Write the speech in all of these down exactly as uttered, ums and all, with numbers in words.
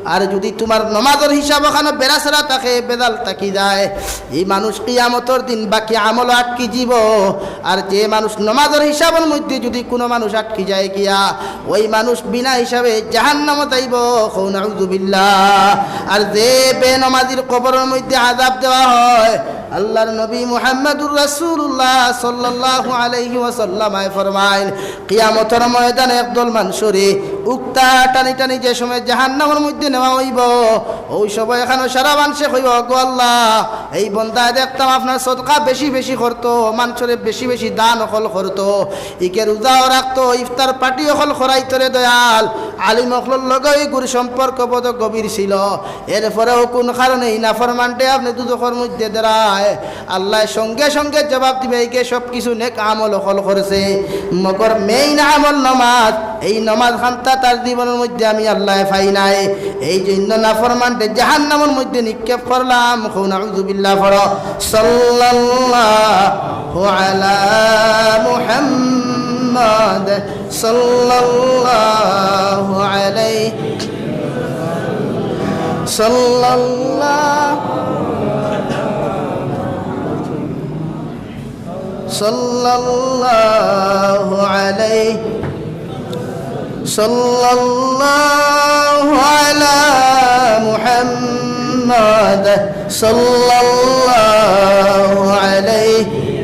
আর যুদি তুমার নমাজর হিসাব অখানো বেড়াছেড়া থাকে, বেজাল থাকি যায়, ই মানুষ কিয়ামতর দিন বাকি আমলো আটকি যিবো। আর যে মানুষ নমাজর হিসাবর মধ্যে যুদি কুনু মানুষ আটকি যায় গিয়া, ওই মানুষ বিনা হিসাবে জাহান্নামো যাইবো। কও নাউজুবিল্লাহ। আর যে বেনমাজির কবরর মধ্যে আযাব দেওয়া হয়, আল্লাহর নবী মুহাম্মাদুর রাসূলুল্লাহ সাল্লাল্লাহু আলাইহি ওয়াসাল্লাম আয় ফরমাইন, কিয়ামতর ময়দানে একদল মানষরে উক্তা টানি টানি যে সময় জাহান্নামর মধ্যে নেওয়া অইবো, ওই সময় অখানো সারা মানষে কইবো, "ওগো আল্লাহ, এই বন্দায় দেখতাম আপনার সদকা বেশি বেশি করতো, মানষরে বেশি বেশি দান অকল করতো, ইগে রোজাও রাখতো, ইফতার পার্টি অকল করাইতো রে দয়াল, আলিম অকলর লগে ইগুর সম্পর্ক বড় গভীর ছিল, এরপরেও কুন কারণে ই নাফরমানরে আপনে দুজখর মধ্যে দেরায়?" আল্লায় সঙ্গে সঙ্গে জবাব দিবা, "ইগে সব কিছু নেক আমল অকল করছে, মগর মেইন আমল নমাজ, এই নমাজ খান্তা তার জীবনর মধ্যে আমি আল্লায় পাই নাই, এই জন্য নাফরমানরে জাহান্নামর মধ্যে নিক্ষেপ করলাম।" কও নাউজুবিল্লাহ পড়ো। সাল্লাল্লাহু আলা মুহাম্মদ, সাল্লাল্লাহু আলাইহি, সাল্লাল্লাহু সাল্লাল্লাহু আলাইহি, সাল্লাল্লাহু আলা মুহাম্মদ, সাল্লাল্লাহু আলাইহি।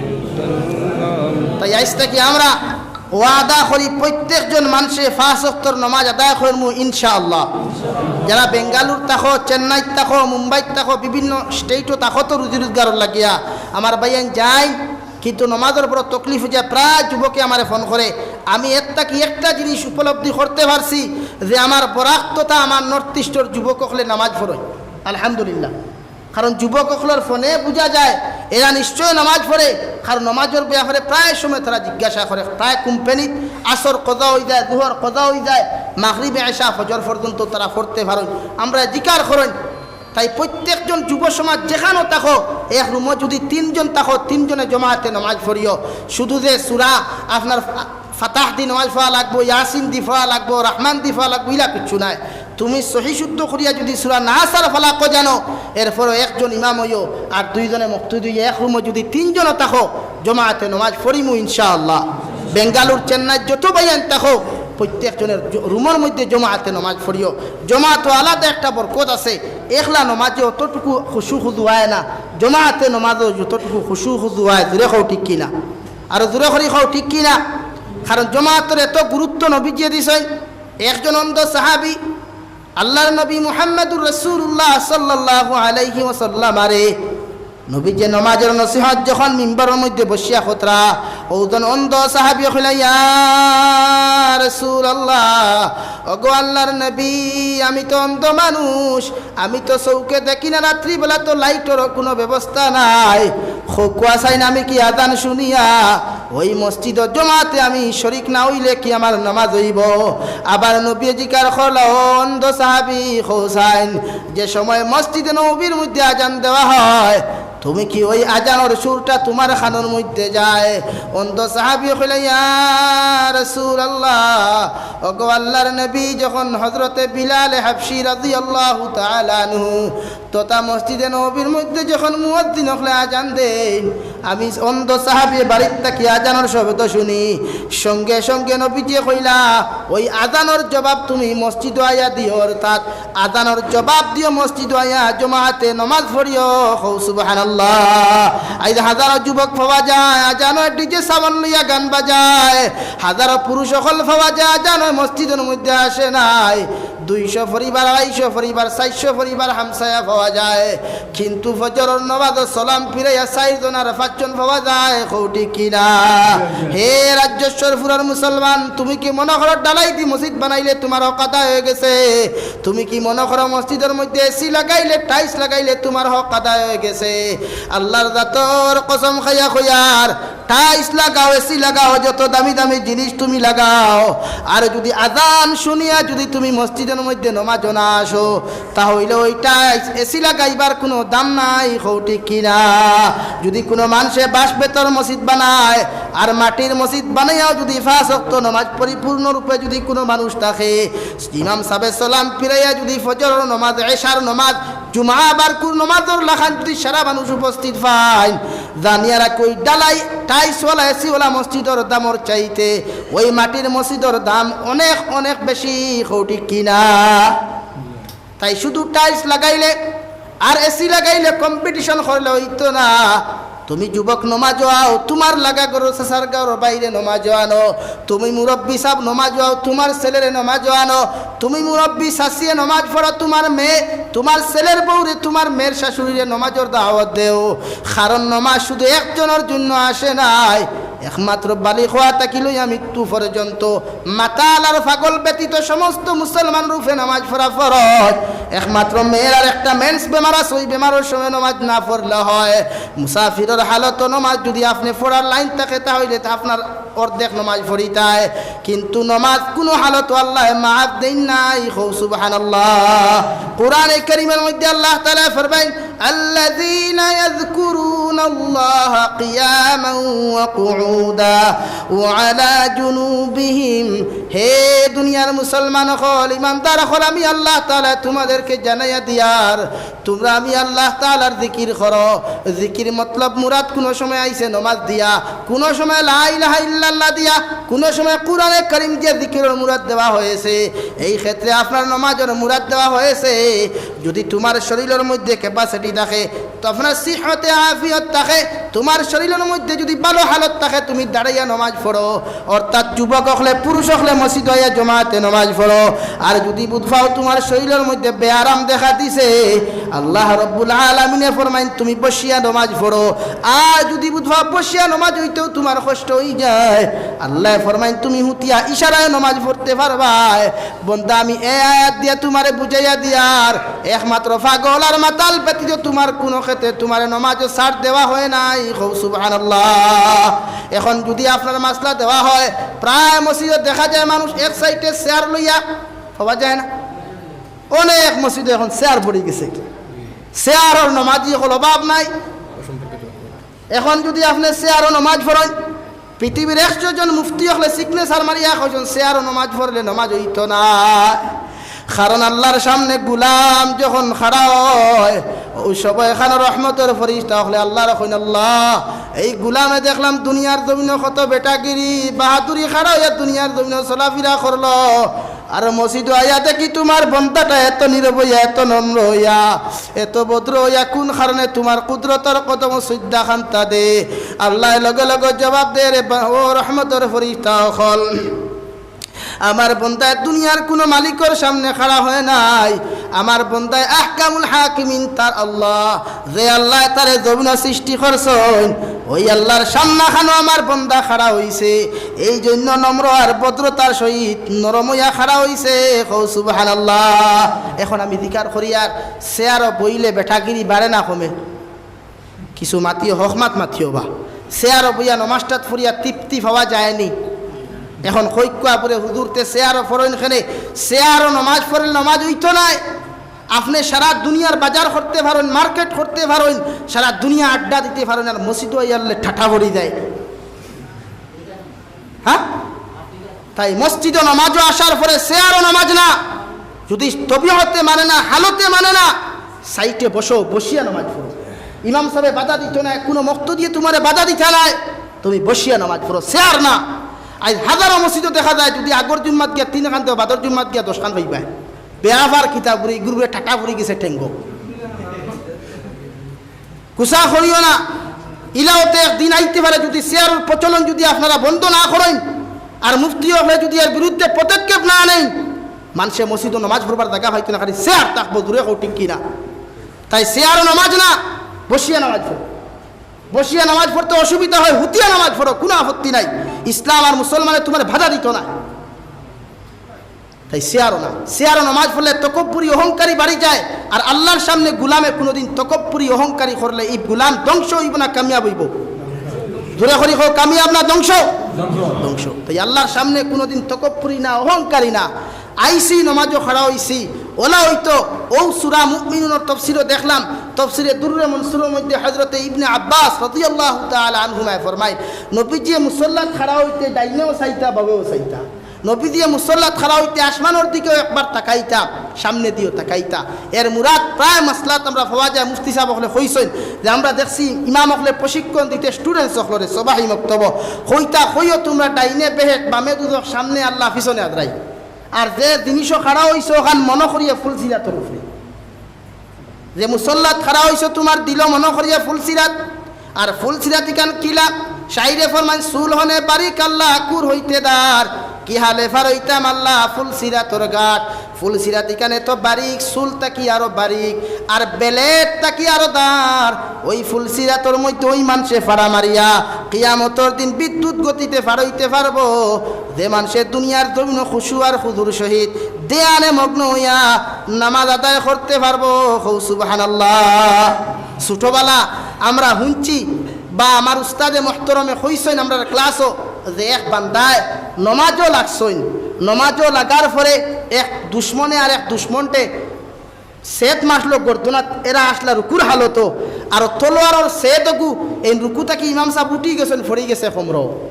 তাই আইজ থাকি আমরা ওয়াদা করি, প্রত্যেকজন মানষে পাঁচ ওয়াক্তর নমাজ আদায় করমু ইনশাআল্লাহ। যারা বেঙ্গালুর থাকো, চেন্নাইত থাকো, মুম্বাইত থাকো, বিভিন্ন স্টেটও থাকো তো রুজি রোজগারর লাগিয়া, আমার ভাইয়াইন যাইন, কিন্তু নমাজর বড় তকলিফ অইযায়। প্রায় যুবকে আমারে ফোন করে, আমি এর থাকি একটা জিনিস উপলব্ধি করতে পারছি যে আমার বরাক তথা আমার নর্থ ইস্টর যুবক অকলে নমাজ পড়ইন, আলহামদুলিল্লাহ। কারণ যুবক অকলর ফোনে বুঝা যায় এরা নিশ্চয় নমাজ পড়ে, কারণ নমাজর ব্যাপারে প্রায় সময় তারা জিজ্ঞাসা করে। তাই কোম্পানিত আসর কজা অইযায়, জুহর কজা অইযায়, মাগরিব, এশা, ফজর পর্যন্ত তারা পড়তে পারইন, আমরারে জিকার করইন। তাই প্রত্যেকজন যুব সমাজ যেখানো থাকো, এক রুমো যুদি তিনজন থাকো, তিনজনে জমাতে নমাজ পড়িও। শুধু যে সূরা আপনার ফা-, ফাতাহ দি নমাজ পড়া লাগবো, ইয়াসিন দি পড়া লাগবো, রহমান দি পড়া লাগবো, ইলা কিচ্ছু নাই। তুমি সহি শুদ্ধ করিয়া যুদি সূরা নাস আর ফালাকও জানো, এরপরও একজন ইমাম অইও আর দুইজনে মুক্তাদি অইয়া এক রুমো যুদি তিনজনও থাকো, জমাতে নমাজ পড়িমু ইনশাআল্লাহ। বেঙ্গালুর, চেন্নাই যত ভাইয়াইন থাকো, প্রত্যেকজনের জ-, রুমর মধ্যে জমাতে নমাজ পড়িও। জমাতো আলাদা একটা বরকত আছে। একলা নমাজে অতটুকু খুশু খুজু অয় না, জমাতে নমাজো যতটুকু খুশু খুজু অয়, জুরে কও ঠিক কি না? আরো জুরে করি কও ঠিক কি না? কারণ জমাতর এত গুরুত্ব নবীজিয়ে দিছইন। একজন অন্ধ সাহাবী আল্লাহর নবী মুহাম্মাদুর রাসূলুল্লাহ সাল্লাল্লাহু আলাইহি ওয়াসাল্লামরে নবীজিয়ে নমাজর নসিহত যখন মিম্বরর মধ্যে বসিয়া করতরা, অউজন অন্ধ সাহাবীয়ে কইলা, "ইয়া রাসূলুল্লাহ, ওগো আল্লাহর নবী, আমি তো অন্ধ মানুষ, আমি তো চউখে দেখি না, রাত্রিবেলা তো লাইটরও কুনু ব্যবস্থা নাই। কউক্কা চাইন আমি কি আজান শুনিয়া ওই মসজিদো জমাতে আমি শরিক না অইলে কি আমার নমাজ অইবো?" আবার নবীয়ে জিকার করলা, "ও অন্ধ সাহাবী, কও চাইন, যে সময় মসজিদে নববীর মধ্যে আজান দেওয়া হয়, তুমি কি ওই আজানর সুরটা তুমার কানর মধ্যে যায়?" অন্ধ সাহাবীয়ে কইলা, "ইয়া রাসূলুল্লাহ, ওগো আল্লাহর নবী, যখন হযরতে বিলালে হাবশী রাদিয়াল্লাহু তাআলা আনহু তথা মসজিদে নববীর মধ্যে যখন মুয়াজ্জিন অকলে আজান দেইন, আমি অন্ধ সাহাবীয়ে বাড়িত থাকি আজানর শব্দ শুনি, সঙ্গে সঙ্গে নবীজিয়ে কইলা, ওই আজানর জবাব তুমি মসজিদো আইয়া দিও, অর্থাৎ আজানর জবাব দিও মসজিদো আইয়া জমাতে নমাজ পড়িও।" কও সুবহানাল্লাহ। আইজ হাজারো যুবক পাওয়া যায়, আজানো ডিজে সাউন্ড লইয়া গান বাজায়, হাজারো পুরুষ অকল পাওয়া যায়, আজানো মসজিদর মধ্যে আসে নাই। দুইশো পরিবার, আড়াইশো পরিবার, চাইরশো পরিবার হামসায়া পাওয়া যায়, কিন্তু ফজরর নমাজো সালাম ফিরাইয়া চাইরজন আর পাঁচজন পাওয়া যায়। কও ঠিক কি না? হে রাজ্যেশ্বরপুরর মুসলমান, তুমি কি মনো করো ঢালাই দি মসজিদ বানাইলে তুমার হক আদায় অইগেছে? তুমি কি মনো করো মসজিদর মধ্যে এসি লাগাইলে, টাইলস লাগাইলে তুমার হক আদায় অইগেছে? আল্লাহর জাতর কসম খাইয়া কইয়ার, টাইলস লাগাও, এসি লাগাও, যত দামি দামি জিনিস তুমি লাগাও, আর যুদি আজান শুনিয়া যুদি তুমি মসজিদর মধ্যে নমাজো না আসো, তা অইলে ওই টাইলস এসি লাগাইবার কুনু দাম নাই, কও ঠিক কি না? যুদি কুনু মানষে বাঁশ বেতর মসজিদ বানায়, আর মাটির মসজিদ বানাইয়াও যুদি পাঁচ ওয়াক্ত নমাজ পরিপূর্ণ রূপে যুদি কুনু মানুষ থাকে, ইমাম সাবে সালাম ফিরাইয়া যুদি ফজরর নমাজ, এশার নমাজ, জুমা বারকুর নমাজর লাখান যুদি সারা মানুষ উপস্থিত পাইন, জানিয়া রাখো, ওই ঢালাই টাইলসওয়ালা, এসিওয়ালা মসজিদর দামর চাইতে ওই মাটির মসজিদর দাম অনেক, অনেক বেশি, কও ঠিক কি না? তাই শুধু টাইলস লাগাইলে আর এসি লাগাইলে কম্পিটিশন করলে অইতো না। তুমি যুবক নমাজো আও, তুমার লাগা ঘরর চাচার ঘরর ভাইরে নমাজো আনো। তুমি মুরব্বি সাব নমাজো আও, তুমার ছেলেরে নমাজো আনো। তুমি মুরব্বি চাচিয়ে নমাজ পড়ো, তুমার মেয়ে, তুমার ছেলের বউরে, তুমার মেয়ের শাশুড়িরে নমাজর দাওয়াত দেও। কারণ নমাজ শুধু একজনর জন্য আসে নাই, একমাত্র বালিগ অওয়া থাকি লইয়া মৃত্যু পর্যন্ত মাতাল আর পাগল ব্যতীত সমস্ত মুসলমানর উপরে নামাজ পড়া ফরজ। একমাত্র মেয়ের আর একটা মেন্স বেমার আছে, ওই বেমারর সময় নামাজ না পড়লে হয়। মুসাফিরর হালতো নামাজ যুদি আপনে পড়ার লাইন থাকে, তা অইলে তা আপনার অর্ধেক নামাজ পড়িতায়, কিন্তু নামাজ কুনু হালতো আল্লায় মাফ দেইন নাই। কও সুবহানাল্লাহ। কোরআনে কারীমের মধ্যে আল্লাহ তাআলা ফরমাইন, الذين يذكرون الله قياما وقعودا وعلى جنوبهم। হে দুনিয়ার মুসলমান অকল, ইমানদার অকল, আমি আল্লাহ তাআলা তোমাদেরকে জানাইয়া দিয়ার, তুমরা আমি আল্লাহ তাআলার জিকির করো। জিকির মতলব মুরাদ কুনু সময় আইছে নমাজ দিয়া, কুনু সময় লা ইলাহা ইল্লাল্লাহ দিয়া, কুনু সময় কোরআনে কারীম দিয়া জিকিরর মুরাদ দেওয়া হয়েছে। এই ক্ষেত্রে আপনার নমাজর মুরাদ দেওয়া হয়েছে। যুদি তুমার শরীলর মধ্যে capacity থাকে, তো আপনার সিহতে আফিয়ত থাকে, তুমার শরীলর মধ্যে যুদি ভালো হালত থাকে, তুমি দাঁড়াইয়া নমাজ পড়ো, অর্থাৎ যুবক অকলে, পুরুষ অকলে মসজিদ আইয়া জমাতে নমাজ পড়ো। আর যুদি বুঝ পাও তুমার শরীলর মধ্যে বেয়ারাম দেখা দিছে, আল্লাহ রব্বুল আলামিনে ফরমাইন তুমি বসিয়া নমাজ পড়ো। আর যুদি বুঝ পাও বসিয়া নমাজ অইতেও তুমার কষ্ট অইযায়, আল্লায় ফরমাইন তুমি হুতিয়া ইশারায় নমাজ পড়তে পারবায়। বন্দা, আমি এই আয়াত দিয়া তুমারে বুঝাইয়া দিয়ার, একমাত্র পাগল আর মাতাল ব্যতীত তুমার কুনু ক্ষেত্রে তুমারে নমাজো ছাড় দেওয়া হয় নাই। কও সুবহানাল্লাহ। এখন যুদি আপনার মাসলা দেওয়া হয়, প্রায় মসজিদো দেখা যায় মানুষ এক সাইডে চেয়ার লইয়া, পাওয়া যায় না? অনেক মসজিদো এখন চেয়ার পড়ি গেছে। চেয়ারর নমাজি অকল অভাব নাই। এখন যুদি আপনে চেয়ারো নমাজ পড়ইন, পৃথিবীর একশো জন মুফতি অকলে সিগনেচার মারিয়া কইছইন, চেয়ারো নমাজ পড়লে নমাজ অইতো না। কারণ আল্লাহর সামনে গুলাম যখন খাড়া হয়, ওই সময় এখানে রহমতর ফিরিস্তা অকলে আল্লাহরে কইন, "আল্লাহ, এই গুলামে দেখলাম দুনিয়ার জমিনো কত বেটাগিরি, বাহাদুরি খাড়া অইয়া দুনিয়ার জমিনো চলাফিরা করলো, আর মসজিদো আইয়া দেখি তুমার বন্দাটা এত নীরব অইয়া, এত নম্র অইয়া, এত ভদ্র অইয়া, কুন কারণে তুমার কুদরতর কদমো সইজদা খান্তা দে?" আল্লায় লগে লগে জবাব দেয়, "রে বা-, ও রহমতর ফিরিস্তা অকল, আমার বন্দায় দুনিয়ার কুনু মালিকর সামনে খাড়া হয় নাই। আমার বন্দায় আহকামুল হাকিমিন তার আল্লাহ, যে আল্লায় তারে জমিনো সৃষ্টি করছইন, ওই আল্লাহর সামনাখানো আমার বন্দা খাড়া অইছে, এই জন্য নম্র আর ভদ্রতার সহিত নরম অইয়া খাড়া অইছে।" কও সুবহানাল্লাহ। এখন আমি জিকার করি আর চেয়ারো বইলে বেটাগিরি বাড়ে না কমে? কিছু মাতিও, হক মাত মাতিও বা। চেয়ারো বইয়া নমাজটাত পড়িয়া তৃপ্তি পাওয়া যায়নি। এখন কইক্কা পরে হুজুরতে চেয়ারো পড়ইন কেনে, চেয়ারো নমাজ পড়লে নমাজ অইতো নায়। আপনে সারা দুনিয়ার বাজার করতে পারইন, মার্কেট করতে পারইন, সারা দুনিয়া আড্ডা দিতে পারইন, আর মসজিদো আইয়ারলে ঠাটা পড়ি যায়। হ্যাঁ? তাই মসজিদো নমাজো আসার পরে চেয়ারো নমাজ না, যুদি তবিয়তে মানে না, হালতে মানে না, সাইডে বসো, বসিয়া নমাজ পড়ো। ইমাম সাবে বাধা দিতো নায়, কুনু মুক্তাদিয়ে তুমারে বাধা দিতা নায়, তুমি বসিয়া নমাজ পড়ো, চেয়ার না। আইজ হাজারো মসজিদো দেখা যায়, যুদি আগর জুম্মাত গিয়া তিন খান দেও, বাদর জুম্মাত গিয়া দশ খান পাইবায়। বেয়াপার কিতা বুড়ি, গুরুরে ঠাটা পড়ি গেছে ঠেঙ্গো। গুসা করিও না, ইলাওতে একদিন আইতে পারে, যুদি চেয়ারর প্রচলন যুদি আপনারা বন্ধ না করইন, আর মুফতি অকলে যুদি এর বিরুদ্ধে পদক্ষেপ না নেইন, মানষে মসজিদো নমাজ পড়বার জাগা পাইতো না, খালি চেয়ার থাকবো, জুরে কও ঠিক কি না? তাই চেয়ারো নমাজ না, বসিয়া নমাজ পড়ো। বসিয়া নমাজ পড়তে অসুবিধা হয়, হুতিয়া নমাজ পড়ো, কুনু আপত্তি নাই। ইসলাম আর মুসলমানে তুমারে বাধা দিতো নায়। তাই চেয়ারো না, চেয়ারো নমাজ পড়লে তকব্বুরি অহংকারী বাড়ি যায়। আর আল্লাহর সামনে গুলামে কুনুদিন তকব্বুরি অহংকারী করলে ই গুলাম ধ্বংস অইবো না কামিয়াব অইবো? জোরে করি কও, কামিয়াব না ধ্বংস? ধ্বংস। তো আল্লাহর সামনে কুনুদিন তকব্বুরি না, অহংকারী না। আইছি, নমাজো খাড়া অইছি। অলা অইতো অউ সূরা মুমিনুনর তফসিরো দেখলাম, তফসিরে দুররে মনসুরর মধ্যে হযরতে ইবনে আব্বাস রাদিয়াল্লাহু তাআলা আনহুমায় ফরমাইন, নবীজিয়ে মুসল্লাত খাড়া অইতে ডাইনেও চাইতা, বামেও চাইতা। নবীজিয়ে মুসল্লাত খাড়া অইতে আসমানর দিকেও একবার তাকাইতা, সামনেদিও তাকাইতা। এর মুরাদ প্রায় মাসলাত আমরা পাওয়া যায়, মুফতি সাব অকলে কইছইন যে আমরা দেখছি ইমাম অকলে প্রশিক্ষণ দিতে students অকলরে সবাহি মক্তবো কইতা, কইও তুমরা ডাইনে বেহেশত, বামে দুজখ, সামনে আল্লাহ, পিছনে আজরাইল। আর যে জিনিসো খাড়া অইছো অখান মনো করিয়া ফুলসিরাতর উপরে। যে মুসল্লাত খাড়া অইছো তুমার দিলো মনো করিয়া ফুলসিরাত। আর ফুলসিরাত ইখান কিলা? শাইরে ফরমাইন, চুল হনে বারিক আল্লাহ, কুর হইতে ধার। কি হালে ফারইতাম আল্লাহ ফুলসিরাতর ঘাট। ফুলসিরাত ইখান এতো বারিক, চুল থাকি আরো বারিক, আর blade থাকি আরো ধার। ওই ফুলসিরাতর মধ্যে ওই মানষে ফাড়া মারিয়া কিয়ামতর দিন বিদ্যুৎ গতিতে ফাড়ইতে পারবো। যে মানষে দুনিয়ার জমিনো খুশু আর খুজুর সহিত ধ্যানে মগ্ন অইয়া নামাজ আদায় করতে পারবো, কও সুবহানাল্লাহ। ছোটবেলা আমরা হুনছি বা আমার উস্তাদে মুহতরমে কইছইন আমরার ক্লাসো যে এক বান্দায় নমাজো লাগছইন, নমাজো লাগার পরে এক দুশমনে আর এক দুশমনটে সেদ মারলো গর্দনাত, এরা আসলা রুকুর হালতো, আর তলোয়ারর সেদ অগু এই রুকু থাকি ইমাম সাব উঠি গেছইন, পড়ি গেছে কমরো।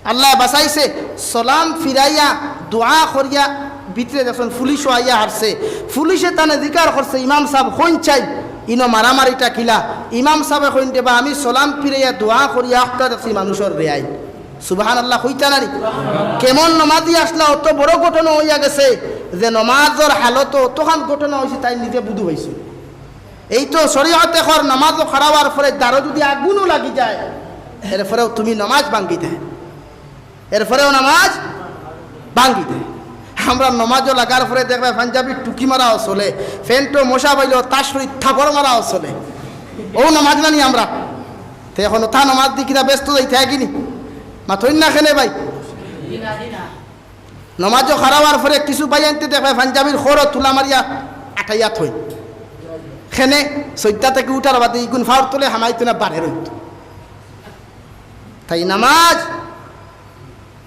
আল্লায় বাঁচাইছে, সালাম ফিরাইয়া দোয়া করিয়া ভিতরে দেখছইন পুলিশও আইয়া হারছে। পুলিশে তানে জিকার করছে, "ইমাম সাব, কইন চাই, ইনো মারামারিটা কিলা?" ইমাম সাবে কইন, "রে বা, আমি সালাম ফিরাইয়া দোয়া করিয়া একটা দেখছি মানুষর রেয়াই।" সুবহানাল্লাহ কইতা না নি? কেমন নমাজি আসলা, অত বড় ঘটনা অইয়া গেছে যে নমাজর হালতো অতখান ঘটনা অইছে, তাইন নিজে বুঝ পাইছইন। এই তো শরীয়তে কর, নমাজো খাড়া অওয়ার পরে দারো যদি আগুনও লাগি যায়, এরপরেও তুমি নমাজ ভাঙ্গি দেয়, এরপরেও নমাজ ভাঙ্গি দেয়। আমরা নমাজো লাগার পরে দেখবায় পাঞ্জাবির টুকি মারাও চলে, প্যান্টো মশা পাইলেও তার শরীর থাপড় মারাও চলে। অউ নমাজ না নি আমরা? তে অখন অতা নমাজ দি কিতা ব্যস্ত যাইতা কিনি? মাতইন না কেনে ভাই? নমাজো খাড়া অওয়ার পরে কিছু ভাইয়াইন্তে দেখবায় পাঞ্জাবির খরো তুলা মারিয়া আটাইয়া থইন। কেনে? সইজদা থাকি উঠার বাদে ইগুন ফাওর তলে হামাইতো না, বারে রইতো। তাই নমাজ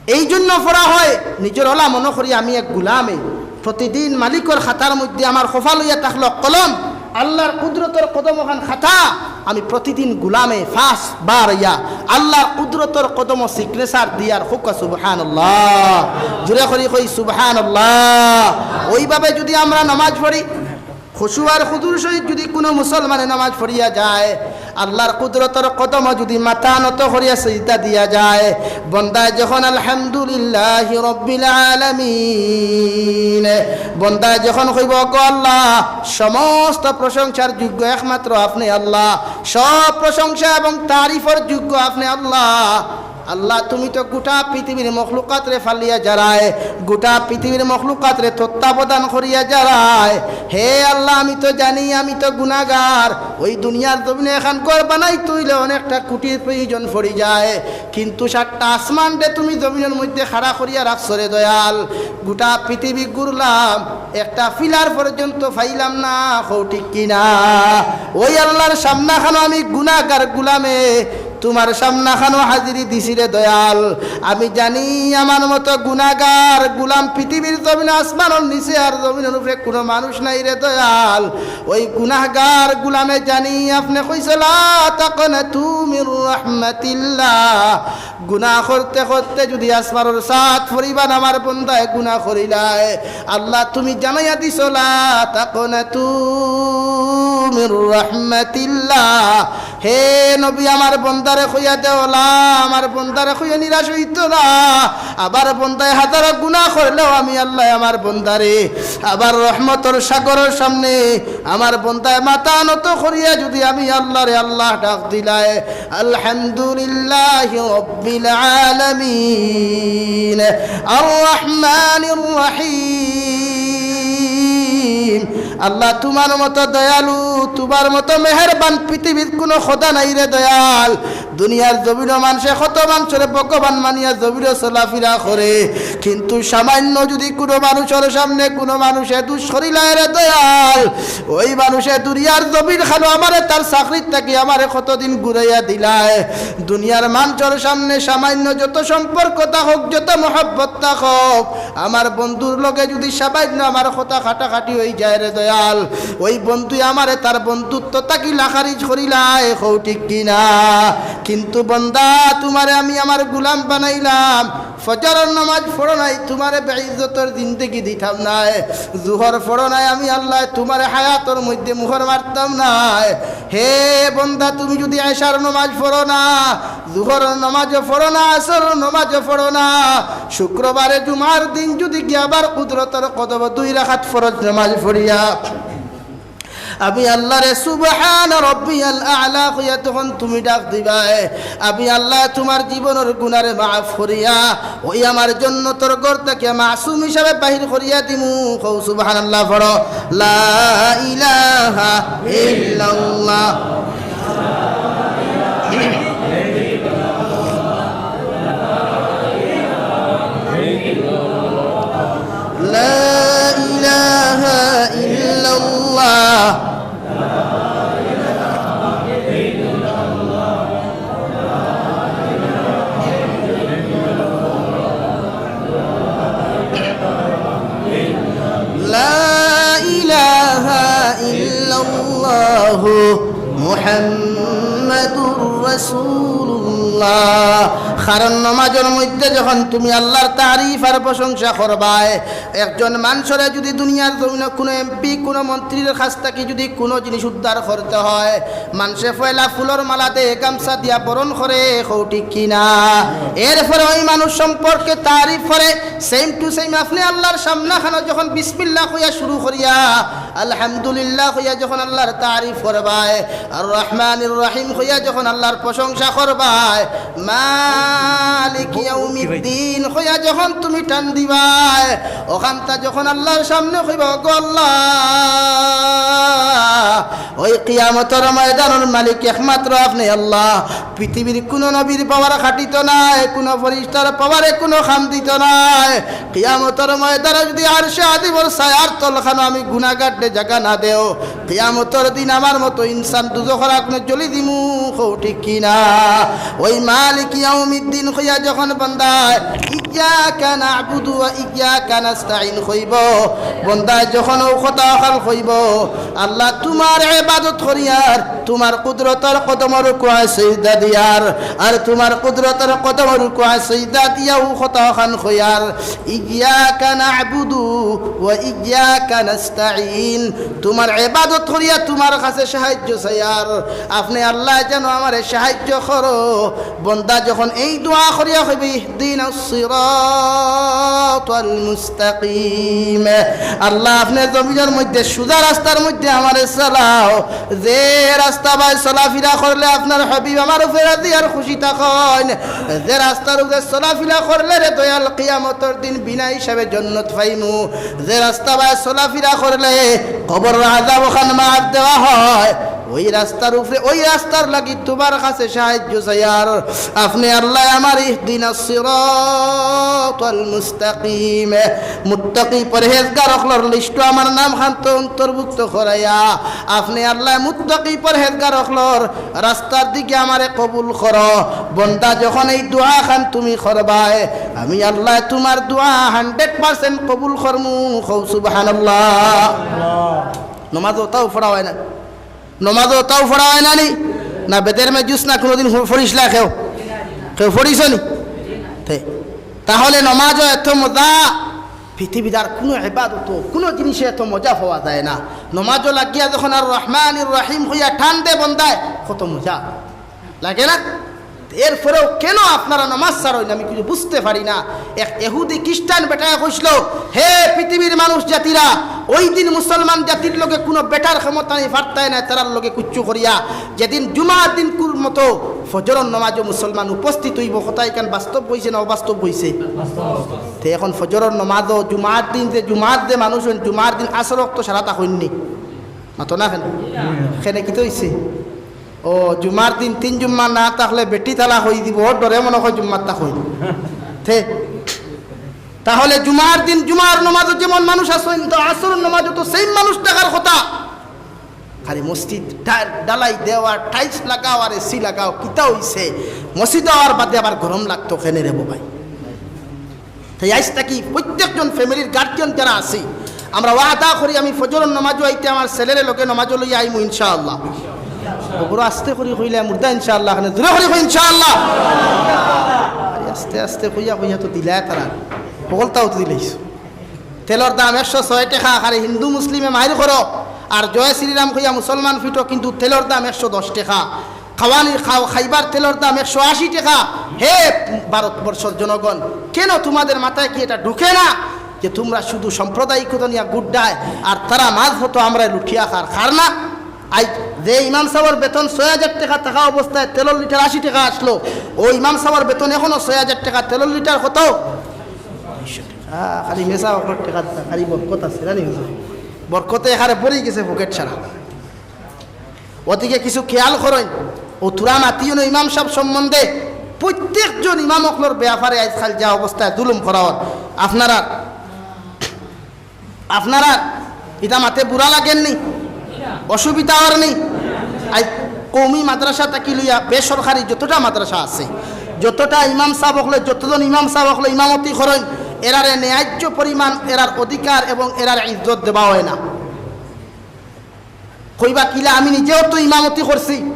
এই জন্য পড়া হয়, নিজর অলা মনো করি আমি এক গুলামে, প্রতিদিন মালিকর খাতার মধ্যে আমার কপাল অইয়া থাকলো কলম, আল্লাহর কুদরতর কদম অখান খাতা, আমি প্রতিদিন গুলামে পাঁচ বার ইয়া আল্লাহর কুদরতর কদমো signature দিয়ার, কউক্কা সুবহানাল্লাহ। জোরে করি কই সুবহানাল্লাহ। ওইভাবে যদি আমরা নামাজ পড়ি, খুশু আর খুজুর সহিত যদি কুনু মুসলমানে নামাজ পড়িয়া যায়, আল্লাহর কুদরতর কদমো যদি মাথা নত করিয়া সিজদা দিয়া যায়, বন্দায় যখন আলহামদুলিল্লাহি রাব্বিল আলামিন, বন্দায় যখন কইবো, "গো আল্লাহ, সমস্ত প্রশংসার যোগ্য একমাত্র আপনি আল্লাহ, সব প্রশংসা এবং তারিফর যোগ্য আপনি আল্লাহ। আল্লাহ, তুমি তো গোটা পৃথিবীর মখলুকাতরে ফালিয়া যারায়, গোটা পৃথিবীর মখলুকাতরে তত্ত্বাবধান করিয়া যারায়। হে আল্লাহ, আমি তো জানি আমি তো গুনাগার। ওই দুনিয়ার জমিনো এখান ঘর বানাইতে অইলে অনেকটা কুটির প্রয়োজন পড়ি যায়, কিন্তু সাতটা আসমানরে তুমি জমিনর মধ্যে খাড়া করিয়া রাখছো রে দয়াল। গোটা পৃথিবী ঘুরলাম, একটা পিলার পর্যন্ত পাইলাম না।" কও ঠিক কি না? ওই আল্লাহর সামনাখানো আমি গুনাগার গুলামে তুমার সামনাখানো হাজিরি দিছি রে দয়াল। আমি জানি আমার মতো গুনাগার গুলাম পৃথিবীর জমিন, আসমানর নিচে আর জমিনর উপরে কুনু মানুষ নাই রে দয়াল। ওই গুনাগার গুলামে জানি আপনে কইছো, "লা তাকনাতু মির রাহমাতিল্লাহ।" গুনা করতে করতে যদি আসমানর সাত পরিমাণ আমার বন্দায় গুনা করিলায়, আল্লাহ তুমি জানাইয়া দিছো, "লা তাকনাতু মির রাহমাতিল্লাহ।" হে নবী, আমার বন্দারে কইয়া দেও, লা, আমার বন্দারে কইয়া নিরাশ অইতো না। আমার বন্দায় হাজারো গুনা করলেও আমি আল্লায় আমার বন্দারে আমার রহমতর সাগরর সামনে আমার বন্দায় মাথা নত করিয়া যদি আমি আল্লাহরে আল্লাহ ডাক দিলায়, আলহামদুলিল্লাহি রাব্বিল আলামিন, আর রহমানির রহিম। আল্লাহ, তুমার মতো দয়ালু, তুমার মতো মেহেরবান পৃথিবীত কুনু খোদা নাই রে দয়াল। দুনিয়ার জমিনো মানষে কত মানষরে ভগবান মানিয়া জমিনো চলাফিরা করে, কিন্তু সামাইন্য যুদি কুনু মানুষর সামনে কুনু মানষে দুষ করিলায় রে দয়াল, ওই মানষে দুনিয়ার জমিন খানো আমারে তার চাকরির থাকি আমারে কতদিন ঘুরাইয়া দিলায়। দুনিয়ার মানষর সামনে সামাইন্য যত সম্পর্ক থাকউক, যত মহব্বত থাকউক, আমার বন্ধুর লগে যুদি সামাইন্য আমার কথা কাটাকাটি অইযায় রে দয়াল, ওই বন্ধুয়ে আমারে তার বন্ধুত্ব থাকি লাখারিজ করিলায়, কও ঠিক কি না? কিন্তু বন্দা, তুমারে আমি আমার গুলাম বানাইলাম, ফজরর নমাজ পড়ো নাই, তুমারে বেইজ্জতর জিন্দেগি দিতাম নায়, জুহর পড়ো নাই, আমি আল্লায় তুমারে হায়াতর মধ্যে মুহর মারতাম নায়। হে বন্দা, তুমি যুদি এশার নমাজ পড়ো না, জুহরর নমাজও পড়ো না, আসরর নমাজও পড়ো না, শুক্রবারে জুমার দিন যুদি গিয়া আমার কুদরতর কদমো দুই রাকাত ফরজ নমাজ পড়িয়া আমি আল্লারে সুবহান রব্বিয়াল আ'লা কইয়া যখন তুমি ডাক দিবায়, আমি আল্লায় তুমার জীবনর গুনারে মাফ করিয়া ওই আমার জন্নতর ঘর থাকি মাসুম হিসাবে বাহির করিয়া দিমু। কও সুবহানাল্লাহ পড়ো। লা ইলাহা ইল্লাল্লাহ। لا إله إلا الله. لا إله إلا الله محمد رسول الله. কারণ নমাজর মধ্যে যখন তুমি আল্লার তারিফ আর প্রশংসা করবায়, একজন মানষরে যুদি দুনিয়ার জমিনো কুনু এমপি, কুনু মন্ত্রীর কাছ থাকি যুদি কুনু জিনিস উদ্ধার করতে হয়, মানষে পয়লা ফুলর মালা দে, গামছা দিয়া বরণ করে, কও ঠিক কি না? এরপরে ওই মানুষ সম্পর্কে তারিফ করে, same to same আপনে আল্লার সামনাখানো যখন বিসমিল্লাহ কইয়া শুরু করিয়া, আলহামদুলিল্লাহ কইয়া যখন আল্লার তারিফ করবায়, আর রহমানির রহিম কইয়া যখন আল্লার প্রশংসা করবায়, মালিক ইয়াউমিদ্দিন কইয়া যখন তুমি টান দিবায়, অখানতা যখন আল্লার সামনে কইবা, "ওগো আল্লাহ, ওই কিয়ামতর ময়দানর মালিক একমাত্র আপনে আল্লাহ।" পৃথিবীর কুনু নবীর পাওয়ার খাটিতো নায়, কুনু ফিরিস্তার পাওয়ারে কুনু কাম দিতো নায়। কিয়ামতর ময়দানো যুদি আরশে আজিমর ছায়ার তলখানো আমি গুনাগাররে জাগা না দেও, কিয়ামতর দিন আমার মতো ইনসান দুজখর আগুনে জ্বলি দিমু, কও ঠিক কি না? ওই মালিক ইয়াউমিদ্দিন কইয়া যখন বন্দায়, "ইয়াকা না'বুদু ওয়া ইয়াকা নাস্তাইন" কইবো, বন্দায় যখন অউ কথা অখান কইবো, আল্লাহ তুমার ইবাদত করিয়ার, তুমার কুদরতর কদমো রুকুয়ে সিজদা দিয়ার, আর তুমার কুদরতর কদমো রুকুয়ে সিজদা দিয়া অউ কথা অখান কইয়ার, "ইয়াকা না'বুদু ওয়া ইয়াকা নাস্তাইন।" তুমার ইবাদত করিয়া তুমার কাছে সাহায্য চাইয়ার, আপনে আল্লাহ যেন আমারে সাহায্য করো। বন্দা যখন এই দোয়া করিয়া কইবে, "ইহদিনাস সিরাতাল মুস্তাকিম।" আল্লাহ, আপনে জমিনর মধ্যে সুজা রাস্তার মধ্যে আমারে চালাও, যে রাস্তা বায় চলাফিরা করলে আপনার হাবিব আমার উপরে রাজি আর খুশি থাকইন, যে রাস্তার উপরে চলাফিরা করলে রে দয়াল কিয়ামতর দিন বিনা হিসাবে জন্নত পাইমু, যে রাস্তা বায় চলাফিরা করলে কবরর আযাব অখান মাফ দেওয়া হয়, ওই রাস্তার উপরে, ওই রাস্তার লাগি তুমার কাছে সাহায্য চাইয়ার। আপনে আল্লাহ আমার ইহদিনাস সিরাতাল মুস্তাকিম, মুত্তাকি পরহেজগার অকলর লিস্টো আমার নামখান তো অন্তর্ভুক্ত করাইয়া, আপনে আল্লাহ মুত্তাকি পরহেজগার অকলর রাস্তার দিকে আমারে কবুল করো। বন্দা, যখন এই দোয়াখান তুমি করবায়, আমি আল্লাহ তুমার দোয়া hundred percent কবুল করমু। কও সুবহানাল্লাহ। নমাজো অতাও পড়া অয় না, নমাজো অতাও পড়া অয় না নি? না, বেদের মে জুস না কুনুদিন ফ-, পড়িছলা কেউ? কেউ পড়িছো নি? তে, তাহলে নমাজো এত মজা, পৃথিবীর আর কুনু ইবাদতো, কুনু জিনিসে এত মজা পাওয়া যায় না। নমাজো লাগিয়া যখন আর রহমানির রহিম কইয়া টান দে বন্দায়, কত মজা লাগে না? এরপরেও কেন আপনারা নমাজ ছাড়ইন, আমি কিছু বুঝতে পারি না। এক এহুদি খ্রিস্টান বেটায় কইছিল, "হে পৃথিবীর মানুষ জাতিরা, ওই দিন মুসলমান জাতির লগে কুনু বেটার ক্ষমতা নাই, পারতায় নায় তারার লগে কুচ্ছু করিয়া, যেদিন জুমার দিন কুর মতো ফজরর নমাজো মুসলমান উপস্থিত অইবো।" কথা ইখান বাস্তব অইছে না অবাস্তব অইছে? তে এখন ফজরর নমাজো জুমার দিন যে, জুমার যে মানুষ অইন, জুমার দিন আসর অক্ত সারা থাকইন নি? মাতো না কেনে? কেনে কিতা অইছে? ও, জুমার দিন তিন জুম্মা না থাকলে বেটি তালাক অই দিব, ওর ডরে মনে হয় জুম্মার তা হই। তে, তাহলে জুমার দিন জুমার নমাজও যেমন মানুষ আছইন, তো আসরর নমাজও তো সেম মানুষ থাকার কথা। খালি মসজিদ ডা-, ঢালাই দেওয়া, টাইলস লাগাও আর এসি লাগাও, কিতা অইছে? মসজিদ অওয়ার বাদে আবার গরম লাগতো কেনে রে বাবা? তাই আইজ থাকি প্রত্যেকজন ফ্যামিলির গার্জিয়ান যারা আছি, আমরা ওয়াদা করি, আমি ফজরর নমাজও আইতে আমার ছেলেরে লগে নমাজও লইয়া আইমু ইনশাআল্লাহ। ওগুলো আস্তে করি কইলে মুর্দা ইনশাআল্লাহ, এখানে জোরে করি কই ইনশাআল্লাহ। আরে আস্তে আস্তে কইয়া কইয়া তো দিলায় তারা, হকলতাও তো দিলাইছো। তেলর দাম একশো ছয় টাকা, খালি হিন্দু মুসলিমে মাইর করো, আর জয় শ্রীরাম কইয়া মুসলমান ফিটো, কিন্তু তেলর দাম একশো দশ টাকা। খাওয়ানি খাও, খাইবার তেলর দাম একশো আশি টাকা। হে ভারতবর্ষর জনগণ, কেন তোমাদের মাথায় কি এটা ঢুকে না যে তোমরা শুধু সাম্প্রদায়িকতা নিয়ে গুড্ডায়, আর তারা মাঝ হতো আমরা লুটিয়া খার, খার না? আই, যে ইমাম সাহেবর বেতন ছয় হাজার টাকা থাকা অবস্থায় তেলর লিটার আশি টাকা আসলো, ও ইমাম সাহেবর বেতন এখনো ছয় হাজার টাকা, তেলর লিটার কত? আহ, খালি মেসা অকর টাকা, খালি বরকত আছে, জানি? বরকতে এখানে পড়ি গেছে পকেট সারা। ওদিকে কিছু খেয়াল করইন, ও তুরা মাতিও না ইমাম সাহেব সম্বন্ধে। প্রত্যেকজন ইমাম অকলর ব্যাপারে আজকাল যা অবস্থায় জুলুম করা অর, আপনারা, আপনারা ইটা মাতে বুরা লাগের নি? অসুবিধা অর নি? আই কওমি মাদ্রাসা থাকি লইয়া বেসরকারি যতটা মাদ্রাসা আছে, যতটা ইমাম সাহেব অকলে, যতজন ইমাম সাহেব অকলে ইমামতি করইন, এরারে ন্যায্য পরিমাণ এরার অধিকার এবং এরার ইজ্জত দেওয়া হয় না। কইবা কিলা, আমি নিজেও তো ইমামতি করছি,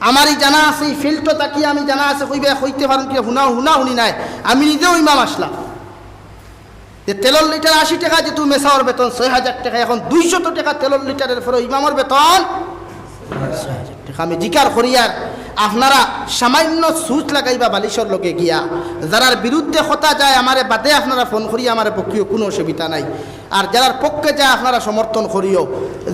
আমারই জানা আছে, এই ফিল্ডটা থাকি আমি জানা আছে, কইবা কইতে পারইন কিলা, হুনা, হুনা হুনি নাই, আমি নিজেও ইমাম আসলাম। যে তেলর লিটার আশি টাকা, যেহেতু মেসাওর বেতন ছয় হাজার টাকা, এখন দুইশত টাকা তেলর লিটারের পরে ইমামর বেতন ছয় হাজার টাকা। আমি জিকার করি, আর আপনারা সামান্য সুচ লাগাইবা বালিশর লগে গিয়া, যারার বিরুদ্ধে কথা যায় আমারে বাদে আপনারা ফোন করি, আমারে পক্ষীয় কোনো অসুবিধা নাই। আর যারার পক্ষে যায় আপনারা সমর্থন করিও।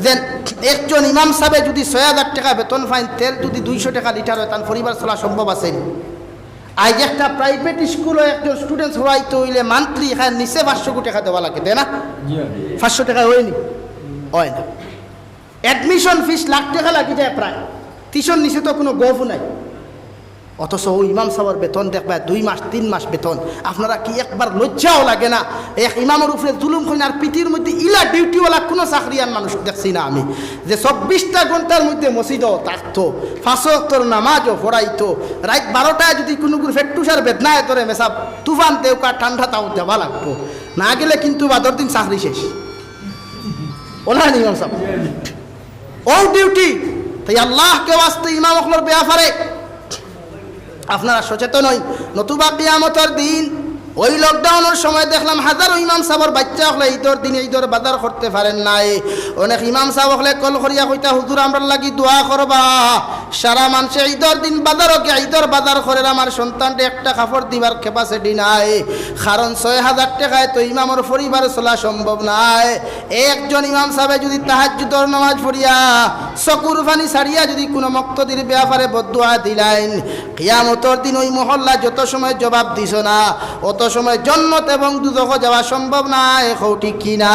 যেন একজন ইমাম সাহেবে যদি ছয় হাজার টাকা বেতন পাইন, তেল যদি দুইশো টাকা লিটার হয়, তান পরিবার চলা সম্ভব আছে নি? আজ একটা প্রাইভেট স্কুলো একজন স্টুডেন্টস পড়াইতে হইলে মান্থলি এখানে নিচে পাঁচশো টাকা দেওয়া লাগে, তাই না? পাঁচশো টাকা হয়নি? হয় না। অ্যাডমিশন ফিস লাখ টাকা লাগি যায় প্রায়, টিউশন নিচে তো কোনো গফ নাই। অথচ ও ইমাম সাহেবর বেতন দেখবা দুই মাস, তিন মাস বেতন। আপনারা কি একবার লজ্জাও লাগে না? এক ইমামর উপরে জুলুম করইন, আর পৃথিবীর মধ্যে ইলা ডিউটিওয়ালা কোনো চাকরিয়ান মানুষ দেখছি না আমি, যে চব্বিশটা ঘন্টার মধ্যে মসজিদও থাকতো, পাঁচ ওয়াক্তর নামাজও পড়াইতো। রাইত বারোটায় যদি কোনো গুরু ফেট্টুসার বেদনায় ধরে, মেসাব তুফান দেউকা ঠান্ডা তাও যাওয়া লাগবো, না গেলে কিন্তু বাদর দিন চাকরি শেষ। ওলা নি ইমাম সাহেব, ও ডিউটি। তাই আল্লাহকে ওয়াস্তে ইমাম অকলর ব্যাপারে আপনারা সচেতন হইন, নতুবা কিয়ামতর দিন ওই লকডাউনর সময় দেখলাম হাজারো ইমাম সাহেবর বাচ্চা অকলে ঈদর দিনে ঈদর বাজার করতে পারেন নাই। অনেক ইমাম সাহেব অকলে কল করিয়া কইতা, "হুজুর, আমরার লাগি দোয়া করবা।" সারা মানষে ঈদর দিন বাজারো গিয়া ঈদর বাজার করের, আমার সন্তানরে একটা কাপড় দিবার ক্যাপাসিটি নাই, কারণ ছয় হাজার টাকায় তো ইমামর পরিবার চলা সম্ভব নাই। একজন ইমাম সাহেবে যদি তাহাজ্জুদর নামাজ পড়িয়া চকুর পানি ছাড়িয়া যদি কোনো মক্তদির ব্যাপারে বদদোয়া দিলাইন, কিয়ামতর দিন ওই মহল্লা যত সময় জবাব দিছ না, অত সময় জন্নত এবং দুজখো যাওয়া সম্ভব নায়। কও ঠিক কি না?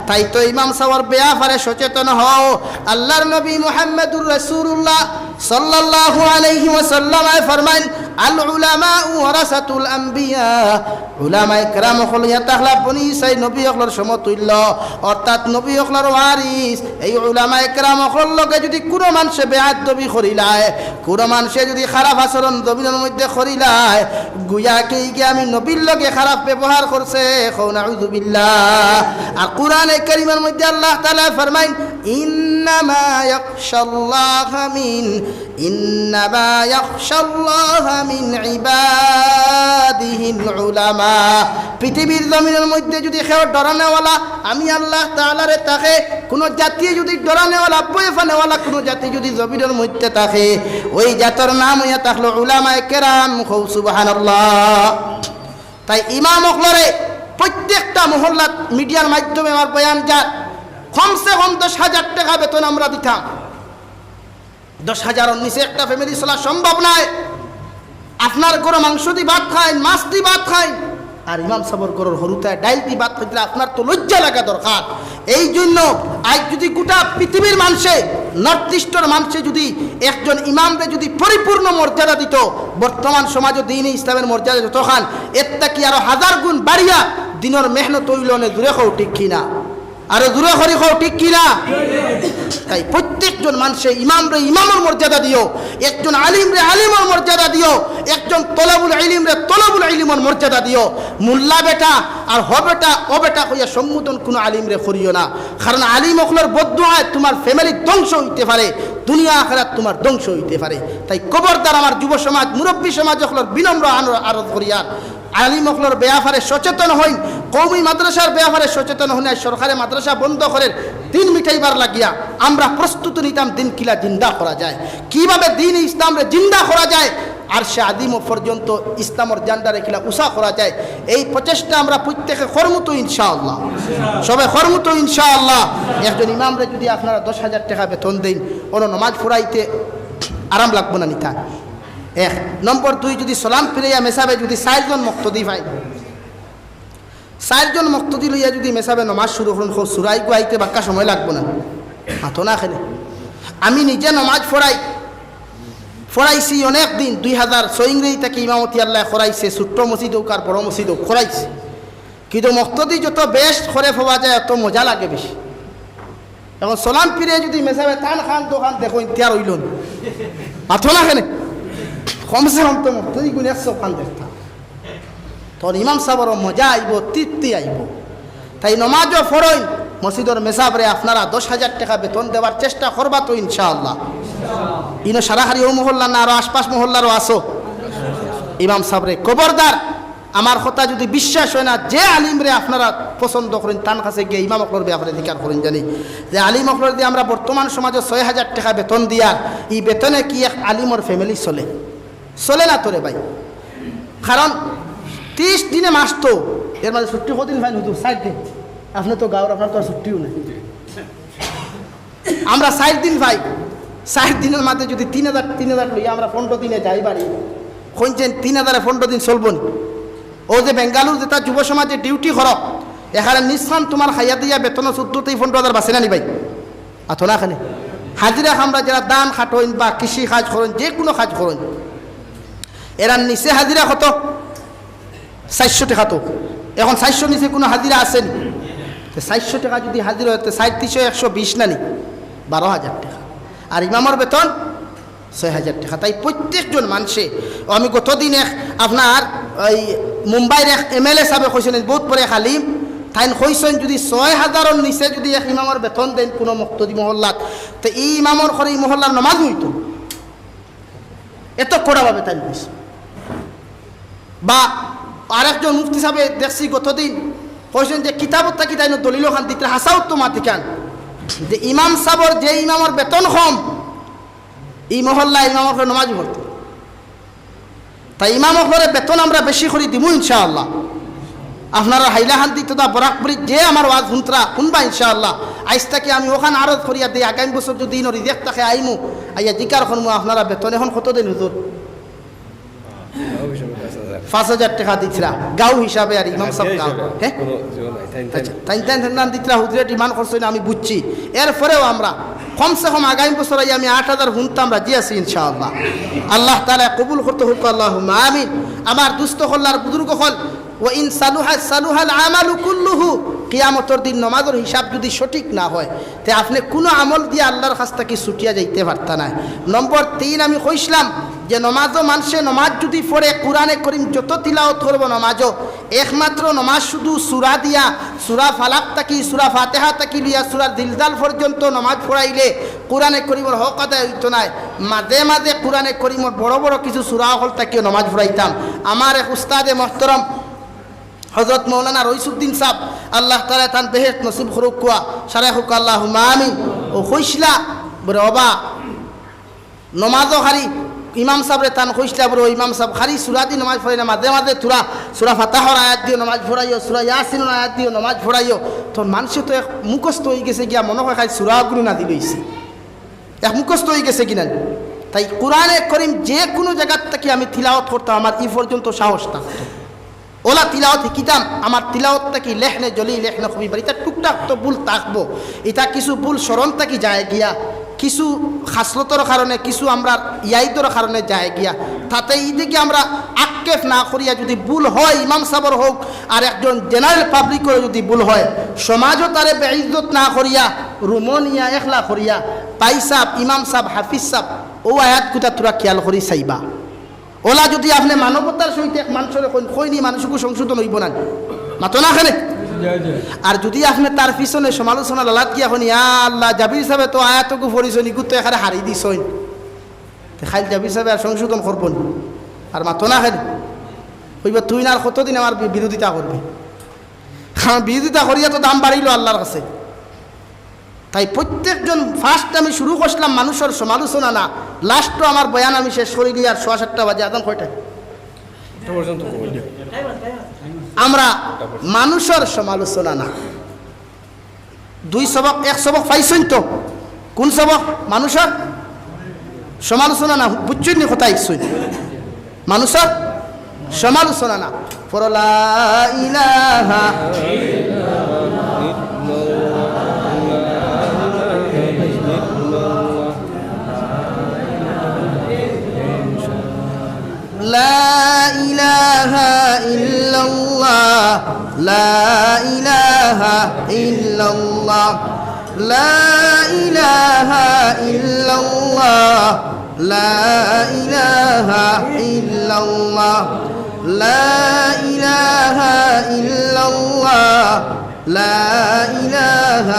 তাই তো ইমাম সাহেবর ব্যাপারে সচেতন হও। আল্লাহর নবী মুহাম্মদুর রাসূলুল্লাহ সাল্লাল্লাহু আলাইহি ওয়াসাল্লাম ফরমাইন, "আল উলামা ওয়ারাসাতুল আম্বিয়া।" উলামায়ে কেরাম অকল ইয়া তাকলা বনি ইসরাইল নবী অকলর সমতুল্য, অর্থাৎ নবী অকলর ওয়ারিস। এই উলামায়ে কেরাম অকলর লগে যদি কোনো মানষে বেয়াদবি করিলায়, কোনো মানষে যদি খারাপ আচরণ জমিনর মধ্যে করিলায়, গুয়া কি গিয়া আমি নবীর লগে খারাপ ব্যবহার করছে, কও নাউজুবিল্লাহ। আর কোরআনে কারীমের মধ্যে আল্লাহ তাআলা ফরমাইন, "ইন্নামা ইয়াখশাল্লাহা মিন, ইন্নামা ইয়াখশাল্লাহা মিন ইবাদিহিল উলামা।" পৃথিবীর জমিনর মধ্যে যদি কেউ ডরানেওয়ালা আমি আল্লাহ তাআলারে থাকে, কোনো জাতি যদি ডরানেওয়ালা, ভয় পানেওয়ালা কোনো জাতি যদি জমিনর মধ্যে থাকে, ওই জাতর নাম হইয়া থাকলো উলামায়ে কেরাম। কও সুবহানাল্লাহ। তাই ইমাম অকলরে প্রত্যেকটা মহল্লাত মিডিয়ার মাধ্যমে আমার বয়ান যার, কমসে কম দশ হাজার টাকা বেতন আমরা দিতাম। দশ হাজারর নিচে একটা ফ্যামিলি চলা সম্ভব নায়। আপনার ঘরো মাংস দি ভাত খাইন, মাছ দি ভাত খাইন, আর ইমাম সাবর ঘরর হুরুতায় ডাইল দি ভাত খাইতরা, আপনার তো লজ্জা লাগা দরকার। এই জন্য আইজ যুদি গোটা পৃথিবীর মানষে, নর্থ ইস্টর মানষে যুদি একজন ইমামরে যুদি পরিপূর্ণ মর্যাদা দিত, বর্তমান সমাজো দ্বীনে ইসলামর মর্যাদা যতখান, এর থাকি আরো হাজার গুণ বাড়িয়া দ্বীনর মেহনত অইলো অনে। জুরে কও ঠিক কি না? আরো জুরে করি কও ঠিক কি না? তাই প্রত্যেকজন মানষে ইমামরে ইমামর মর্যাদা দিও, একজন আলিমরে আলিমর মর্যাদা দিও, একজন তলবুল ইলিমরে তলবুল ইলিমর মর্যাদা দিও। মোল্লা বেটা আর হ বেটা, অ বেটা কইয়া সম্বোধন কুনু আলিমরে করিও না, কারণ আলিম অকলর বদদোয়ায় তুমার family ধ্বংস অইতে পারে, দুনিয়া আখেরাত তুমার ধ্বংস অইতে পারে। তাই খবরদার আমার যুব সমাজ, মুরব্বী সমাজ অকলর বিনম্র আন-, আরজ করিয়ার, আলিম অকলর বেয়াপারে সচেতন অইন, কওমি মাদ্রাসার বেয়াপারে সচেতন অইন। আর সরকারে মাদ্রাসা বন্ধ করের, দ্বীন মিটাইবার লাগিয়া আমরা প্রস্তুতি নিতাম, দ্বীন কিলা জিন্দা করা যায়, কিভাবে দ্বীনে ইসলামরে জিন্দা করা যায়, আরশে আজিমো পর্যন্ত ইসলামর ঝান্ডারে কিলা উঁচা করা যায়, এই প্রচেষ্টা আমরা প্রত্যেকে করমু তো ইনশাআল্লাহ, সবে করমু তো ইনশাআল্লাহ। একজন ইমামরে যুদি আপনারা দশ হাজার টেকা বেতন দেইন, অনো নমাজ পড়াইতে আরাম লাগবো না নি তান? এক নম্বর। দুই, যুদি সালাম ফিরাইয়া মেসাবে যুদি চাইরজন মুক্তাদি পাই, চাইরজন মুক্তাদি লইয়া যুদি মেসাবে নমাজ শুরু করইন, কও সুরাইগু আইতে বাক্কা সময় লাগবো না? মাতো না কেনে। আমি নিজে নমাজ পড়াই, পড়াইছি অনেক দিন, দুই হাজার ছয় ইংরেজি থাকি ইমামতি আল্লায় করাইছে, ছোট্ট মসজিদ অউক আর বড় মসজিদ অউক করাইছি। কিন্তু মুক্তাদি যত বেশ করে পাওয়া যায়, অত মজা লাগে বেশি। এখন সালাম ফিরে যুদি মেসাবে তান খান দোকান দেখইন, তিয়ার অইলো না। মাতো না কেনে? কমসে কম তো মুক্তাদিগুন একশো খান দেখতা। তখন ইমাম সাবরও মজা আইবো, তৃপ্তি আইবো। তাই নমাজও পড়ইন, মসজিদর মেসাবরে আপনারা দশ হাজার টেকা বেতন দেওয়ার চেষ্টা করবা তো ইনশাআল্লাহ। ইনো সারাহারি অউ মহল্লা না, আরো আশপাশ মহল্লারও আছো? ইমাম সাবরে খবরদার, আমার কথা যুদি বিশ্বাস অয় না, যে আলিমরে আপনারা পছন্দ করইন, তান কাছে গিয়া ইমাম অকলর বেয়াপারে জিকার করইন জানি, যে আলিম অকলরে দি আমরা বর্তমান সমাজো ছয় হাজার টেকা বেতন দিয়ার, ই বেতনে কি এক আলিমর family চলে? চলে না তো রে ভাই। কারণ তিরিশ দিনে মাস তো, এর মাঝে ছুটি কদিন পাইন হুজুর? চাইর দিন। আপনে তো গাউর, আপনার তো আর ছুটিও নাই। আমরা চাইর দিন পাই, চাইর দিনর মাঝে যুদি তিন হাজার, তিন হাজার লইয়া আমরা পনরো দিনে যাই বাড়ি, কইন যেন তিন হাজারে পনরো দিন চলবো নি? অউ যে বেঙ্গালুর যেতা যুব সমাজে duty করো, এখানে নিঃসান তুমার খাইয়া দিয়া বেতন চৌদ্দ থাকি পনরো হাজার বাঁচে না নি ভাই? মাতো না কেনে? হাজিরা কামরা যেরা ধান কাটইন বা কৃষি কাজ করইন, যে কুনু কাজ করইন, এরার নিচে হাজিরা কত? চাইরশো টেকা তো। এখন চাইরশো নিচে কুনু হাজিরা আছে নি? তে চাইরশো টেকা যুদি হাজিরা অয়, তে চাইর তিশো একশো বিশ না নি? বারো হাজার টেকা। আর ইমামর বেতন ছয় হাজার টেকা। তাই প্রত্যেকজন মানষে, অউ আমি গতদিন এক আপনার ওই মুম্বাইর এক MLA সাবে কইছইন, বউত বড় এক আলিম, তাইন কইছইন যুদি ছয় হাজারর নিচে যুদি এক ইমামর বেতন দেইন কুনু মুক্তাদি মহল্লাত, তে ই ইমামর ঘরো ই মহল্লার নমাজ অইতো। এত কড়াভাবে তাইন কইছইন। বা আরেকজন মুফতি সাবে দেখছি গতদিন কইছইন যে কিতাবর থাকি তাইন দলিল খান দিতরা, হাছাউ তো মাতিকান, যে ইমাম সাবর যে ইমামর বেতন কম, ই মহল্লা ইমামর ঘরো নমাজ পড়তো। তাই ইমাম অকলরে বেতন আমরা বেশি করি দিমু ইনশাআল্লাহ। আপনারা হাইলাকান্দি তথা বরাকপুরি যে আমার ওয়াজ হুনতরা হুনবা ইনশাআল্লাহ। আইজ থাকি আমি অখান আরজ করিয়া দেই, আগামী বছর যুদি ইনো রিজেক থাকে আইমু, আইয়া জিকার করমু, আপনারা বেতন এখন কত দেইন হুজুর? পাঁচ হাজার টেকা দিতরা গাউ হিসাবে আর ইমাম সাব গাউ। হ্যাঁ? আচ্ছা, তাইন তাইন তাইন দিতরা হুজুরে demand করছইন, আমি বুঝছি। এরপরেও আমরা কমসে কম আগামী বছর আইয়া আমি আট হাজার হুনতাম, রাজি আছি ইনশাআল্লাহ। আল্লাহ তাআলা কবুল করতে হোক, আল্লাহুম্মা আমিন। আমার দুস্ত অকল আর বুজুর্গ অকল, ওয়া ইন সালুহা সালুহাল আমালু কুল্লুহু, কিয়ামতর দিন নমাজর হিসাব যুদি সঠিক না অয়, তে আপনে কুনু আমল দিয়া আল্লার কাছ থাকি ছুটিয়া যাইতে পারতা নায়। নম্বর তিন, আমি কইছলাম যে নমাজো মানষে নমাজ যুদি পড়ে, কুরআনে করিম যত তিলাওত করবো নমাজো, একমাত্র নমাজ শুধু সূরা দিয়া, সূরা ফালাক থাকি, সূরা ফাতিহা থাকি লইয়া সূরা জিলজাল পর্যন্ত নমাজ পড়াইলে কুরআনে করিমর হক আদায় অইতো নায়। মাঝে মাঝে কুরআনে করিমর বড় বড় কিছু সূরা অকল থাকিও নমাজ পড়াইতাম। আমার এক উস্তাদে মহতরম হযরত মাওলানা রইসুদ্দিন সাব, আল্লাহ তাআলা তান বেহেশত নসিব করুক্কা, সারে কউক্কা আল্লাহুম্মা আমিন। অউ কইছলা, বলে, "ওবা, নমাজো খালি ইমাম সাবরে তান কইছলা, বলে, 'ও ইমাম সাব, খালি সূরা দি নমাজ পড়াইও না, মাঝে মাঝে থুড়া সূরা ফাতিহার আয়াত দিও নমাজ পড়াইও, সূরা ইয়াসিনর আয়াত দিও নমাজ পড়াইও।' তো মানষে তো এক মুখস্থ অইগেছে গিয়া, মনো অয় খালি সূরাগুলো নাজিল অইছে, এক মুখস্থ অইগেছে কিনা।" তাই কুরআনে করিম যে কুনু জাগাত থাকি আমি তিলাওত করতাম, আমার ই পর্যন্ত সাহস থাকতো। অলা তিলাওত হিকিতাম, আমার তিলাওত থাকি লেহনে জলি, লেহনে কবি বাড়ি। ইতা টুকটাক তো ভুল থাকবো, ইতা কিছু ভুল স্মরণ থাকি যায় গিয়া, কিছু খাসলতর কারণে, কিছু আমরার ইয়াইদর কারণে যায় গিয়া। তাতে ইদিকে আমরা আক্ষেপ না করিয়া যদি ভুল হয়, ইমাম সাবর হোক আর একজন general publicর যদি ভুল হয়, সমাজও তারে বেইজ্জত না করিয়া, রুমো নিয়া একলা করিয়া, ভাই সাব, ইমাম সাব, হাফিজ সাব, অউ আয়াত কুতা থুড়া খিয়াল করি চাইবা। অলা যদি আপনে মানবতার সহিত এক মানষরে কইন, কইনি মানষগু সংশোধন অইবো না, মাতো না কেনে? আর যদি আপনে তার পিছনে সমালোচনা লালাত গিয়া কইন, "ইয়া আল্লাহ, জাবির সাবে তো আয়াতগু পড়ছইন, ইগু তো এখানে হারি দিছইন, তে খাইল জাবির সাবে আর সংশোধন করবো নি?" আর মাতো না কেনে? কইবা, "তুই না আর কতদিন আমার বি-, বিরোধিতা করবি?" কারণ বিরোধিতা করিয়া তো দাম বাড়িলো আল্লাহর কাছে। তাই প্রত্যেকজন, first আমি শুরু করছিলাম মানুষর সমালোচনা না, lastও আমার বয়ান আমি শেষ করি গিয়া আর সোয়া সাতটা বাজে। আজান কয়টায়? আটটা পর্যন্ত করি। আমরা মানুষর সমালোচনা না। দুই সবক, এক সবক পাইছইন তো? কোন সবক? মানুষর সমালোচনা না, বুঝছইন নি কথা? ইচ্ছইন মানুষর সমালোচনা না। পড়ো লা ইলাহা। لا إله إلا الله، لا إله إلا الله، لا إله إلا الله، لا إله إلا الله، لا إله إلا الله، لا إله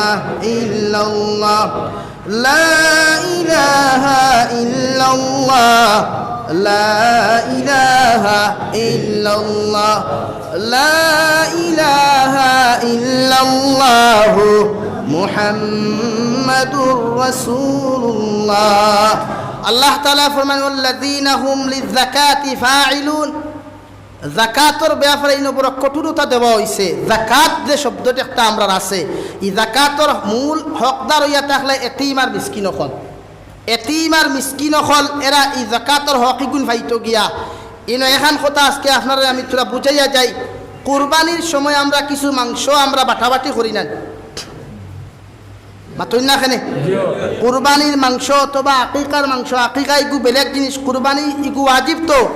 إلا الله، لا إله إلا الله، لا إله إلا الله، لا إله إلا الله، محمد رسول الله। আল্লাহ তাআলা ফরমান, والذين هم للزكاة فاعلون। জাকাতর ব্যাপারে ইনো বড় কঠোরতা দেওয়া অইছে। জাকাত যে শব্দটা একটা আমরার আছে, ই জাকাতর মূল হকদার অইয়া থাকলে এতিম আর মিসকিন অকল। এতিম আর মিসকিন অকল এরা ই জাকাতর হক ইগুন পাইতো গিয়া। ইনো এখান কথা আজকে আপনারে আমি থুড়া বুঝাইয়া যাই। কুরবানির সময় আমরা কিছু মাংস আমরা বাটাবাটি করি না। মাতইন না কেনে? কুরবানির মাংস অথবা আকিকার মাংস, আকিকা ইগু বেলেগ জিনিস, কুরবানি ইগু ওয়াজিব তো।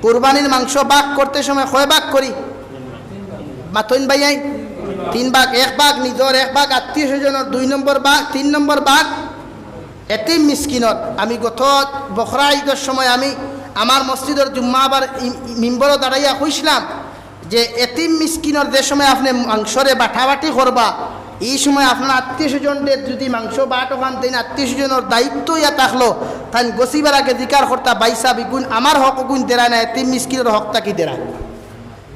কুরবানির মাংস ভাগ করতে সময় কয় ভাগ করি? মাতইন ভাইয়াইন, তিন ভাগ, এক ভাগ নিজর, এক ভাগ আত্মীয় স্বজনর, দুই নম্বর ভাগ, তিন নম্বর ভাগ এতিম মিসকিনর। আমি গত বখরা ঈদর সময় আমি আমার মসজিদর জুম্মা আবার ইম-, মিম্বরো দাঁড়াইয়া কইছিলাম, যে এতিম মিসকিনর যে সময় আপনে মাংসরে বাটাবাটি করবা, ই সময় আপনার আত্মীয় স্বজনরে যদি মাংস বাট অখান দেইন, আত্মীয় স্বজনর দায়িত্ব ইয়া থাকলো, তাইন গছিবার আগে জিকার করতা, "ভাইসাব, ইগুন আমার হক অগুন দেরায় না, এতিম মিসকিনর হক থাকি দেরায়।"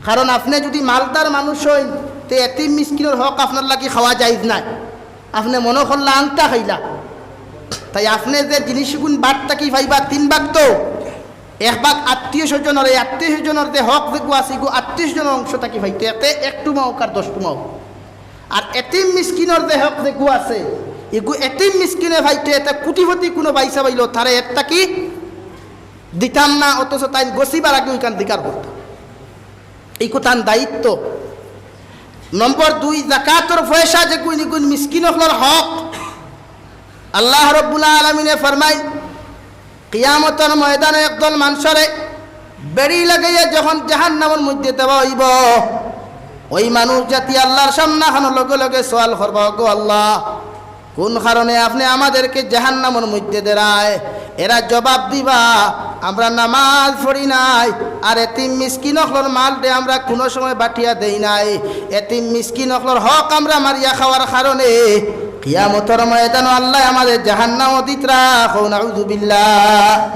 কারণ আপনে যদি মালদার মানুষ অইন, তে এতিম মিসকিনর হক আপনার লাগি খাওয়া জায়েজ নায়। আপনে মনো করলা আংটা খাইলা, তাই আপনে যে জিনিসগুন বাট থাকি পাইবা তিন ভাগ তো, এক ভাগ আত্মীয় স্বজনর, এই আত্মীয় স্বজনর যে হক যেগু আছে, ইগু আত্মীয় স্বজনর অংশ থাকি পাইতো, এতে এক টুমা অউক আর দশ টুমা অউক। আর এতিম মিসকিনর যে হক যেগু আছে, ইগু এতিম মিসকিনে পাইতো, এতে কোটিপতি কুনু ভাইসাব আইলো, তারে এর থাকি দিতাম না, অথচ তাইন গছিবার আগে অউখান জিকার করতা। ইগু তান দায়িত্ব। নম্বর দুই, জাকাতর পয়সা যেগুন ইগুন মিসকিন অকলর হক। আল্লাহ রব্বুল আলামিনে ফরমাইন, কিয়ামতর ময়দানো একদল মানষরে বেড়ি লাগাইয়া যখন জাহান্নামর মধ্যে দেওয়া অইবো, ওই মানুষ জাতি আল্লাহর সামনাখানো লগে লগে সওয়াল করবা, "ওগো আল্লাহ, কোন কারণে আপনে আমাদেরকে জাহান্নামর মধ্যে দেরায়?" এরা জবাব দিবা, "আমরা নামাজ পড়ি নাই, আর এতিম মিসকিন অকলর মালরে আমরা কুনু সময় বাটিয়া দেই নাই, এতিম মিসকিন অকলর হক আমরা মারিয়া খাওয়ার কারণে কিয়ামতর ময়দানো আল্লায় আমারে জাহান্নামো দিতরা।" কও নাউজুবিল্লাহ।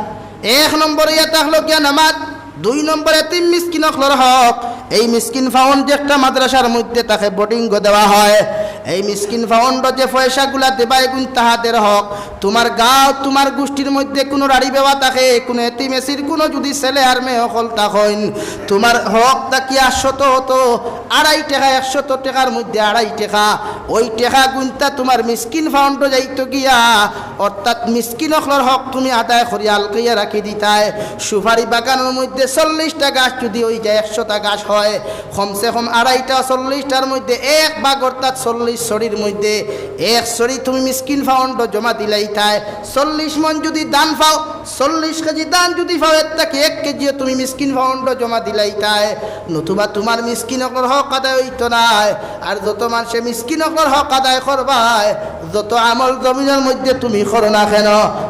এক নম্বর ইয়া থাকলো গিয়া নামাজ, দুই নম্বর এতিম মিসকিন অকলর হক। এই মিসকিন ফাউন্ড যে একটা মাদ্রাসার মধ্যে তাকে বোর্ডিংও দেওয়া হয়, এই মিসকিন ফাউন্ডো যে পয়সাগুলা দেবা ইগুন তাহাদের হক। তুমার গাঁও, তুমার গুষ্টির মধ্যে কুনু রাড়ি বেবা থাকে, কুনু এতিম এসির কুনু যুদি ছেলে আর মেয়ে অকল থাকইন, তুমার হক থাকিয়া শত অত আড়াই টেকা, একশত টেকার মধ্যে আড়াই টেকা, ওই টেকা গুনতা তুমার মিসকিন ফাউন্ডো যাইতো গিয়া, অর্থাৎ মিসকিন অকলর হক তুমি আদায় করিয়া আলকাইয়া রাখি দিতায়। সুপারি বাগানর মধ্যে চল্লিশটা গাছ যুদি অইযায়, একশোটা গাছ হয়, কমসে কম আড়াইটা চল্লিশটার মধ্যে এক ভাগ, অর্থাৎ চল্লিশ ছড়ির মধ্যে এক ছড়ি তুমি মিসকিন ফাউন্ডো জমা দিলাইতায়। চল্লিশ মণ যুদি ধান পাও, চল্লিশ কেজি ধান যুদি পাও, এর থাকি এক কেজিও তুমি মিসকিন ফাউন্ডো জমা দিলাইতায়। নতুবা তুমার মিসকিন অকলর হক আদায় অইতো নায়। আর যত মানষে মিসকিন অকলর হক আদায় করবায়, যত আমল জমিনর মধ্যে তুমি করো না কেন,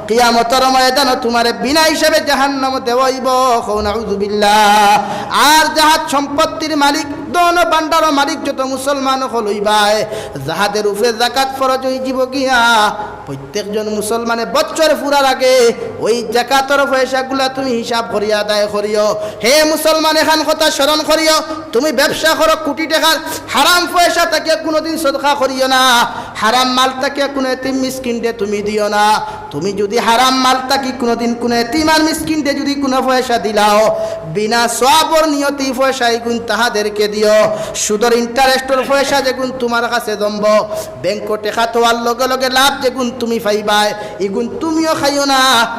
কিয়ামতর ময়দানো তুমারে বিনা হিসাবে জাহান্নামো দেওয়া অইবো। কও নাউজুবিল্লাহ। আর জাকাত সম্পত্তির মালিক, ধন ভান্ডারর মালিক যত মুসলমান অকল অইবায়, যাহাদের উপরে জাকাত ফরজ অইযিবো গিয়া, প্রত্যেকজন মুসলমানে বছর ফুরার আগে ওই জাকাতর পয়সাগুলা তুমি হিসাব করিয়া আদায় করিও। হে মুসলমান, এখান কথা স্মরণ করিও, তুমি ব্যবসা করো কোটি টেকার, হারাম পয়সা থাকিয়া কুনুদিন সদকা করিও না, হারাম মাল থাকিয়া কুনু এতিম মিসকিনরে তুমি দিও না। তুমি যুদি হারাম মাল থাকি কুনুদিন কুনু এতিম আর মিসকিনরে যুদি কুনু পয়সা দিলাও, বিনা সওয়াবর নিয়তে ই পয়সা ইগুন তাহাদেরকে দিও। সুদর ইন্টারেস্টর পয়সা যেগুন তুমার কাছে জমবো, ব্যাংকো টেকা থওয়ার লগে লগে লাভ যেগুন তুমি পাইবায়, ইগুন তুমিও খাইও না।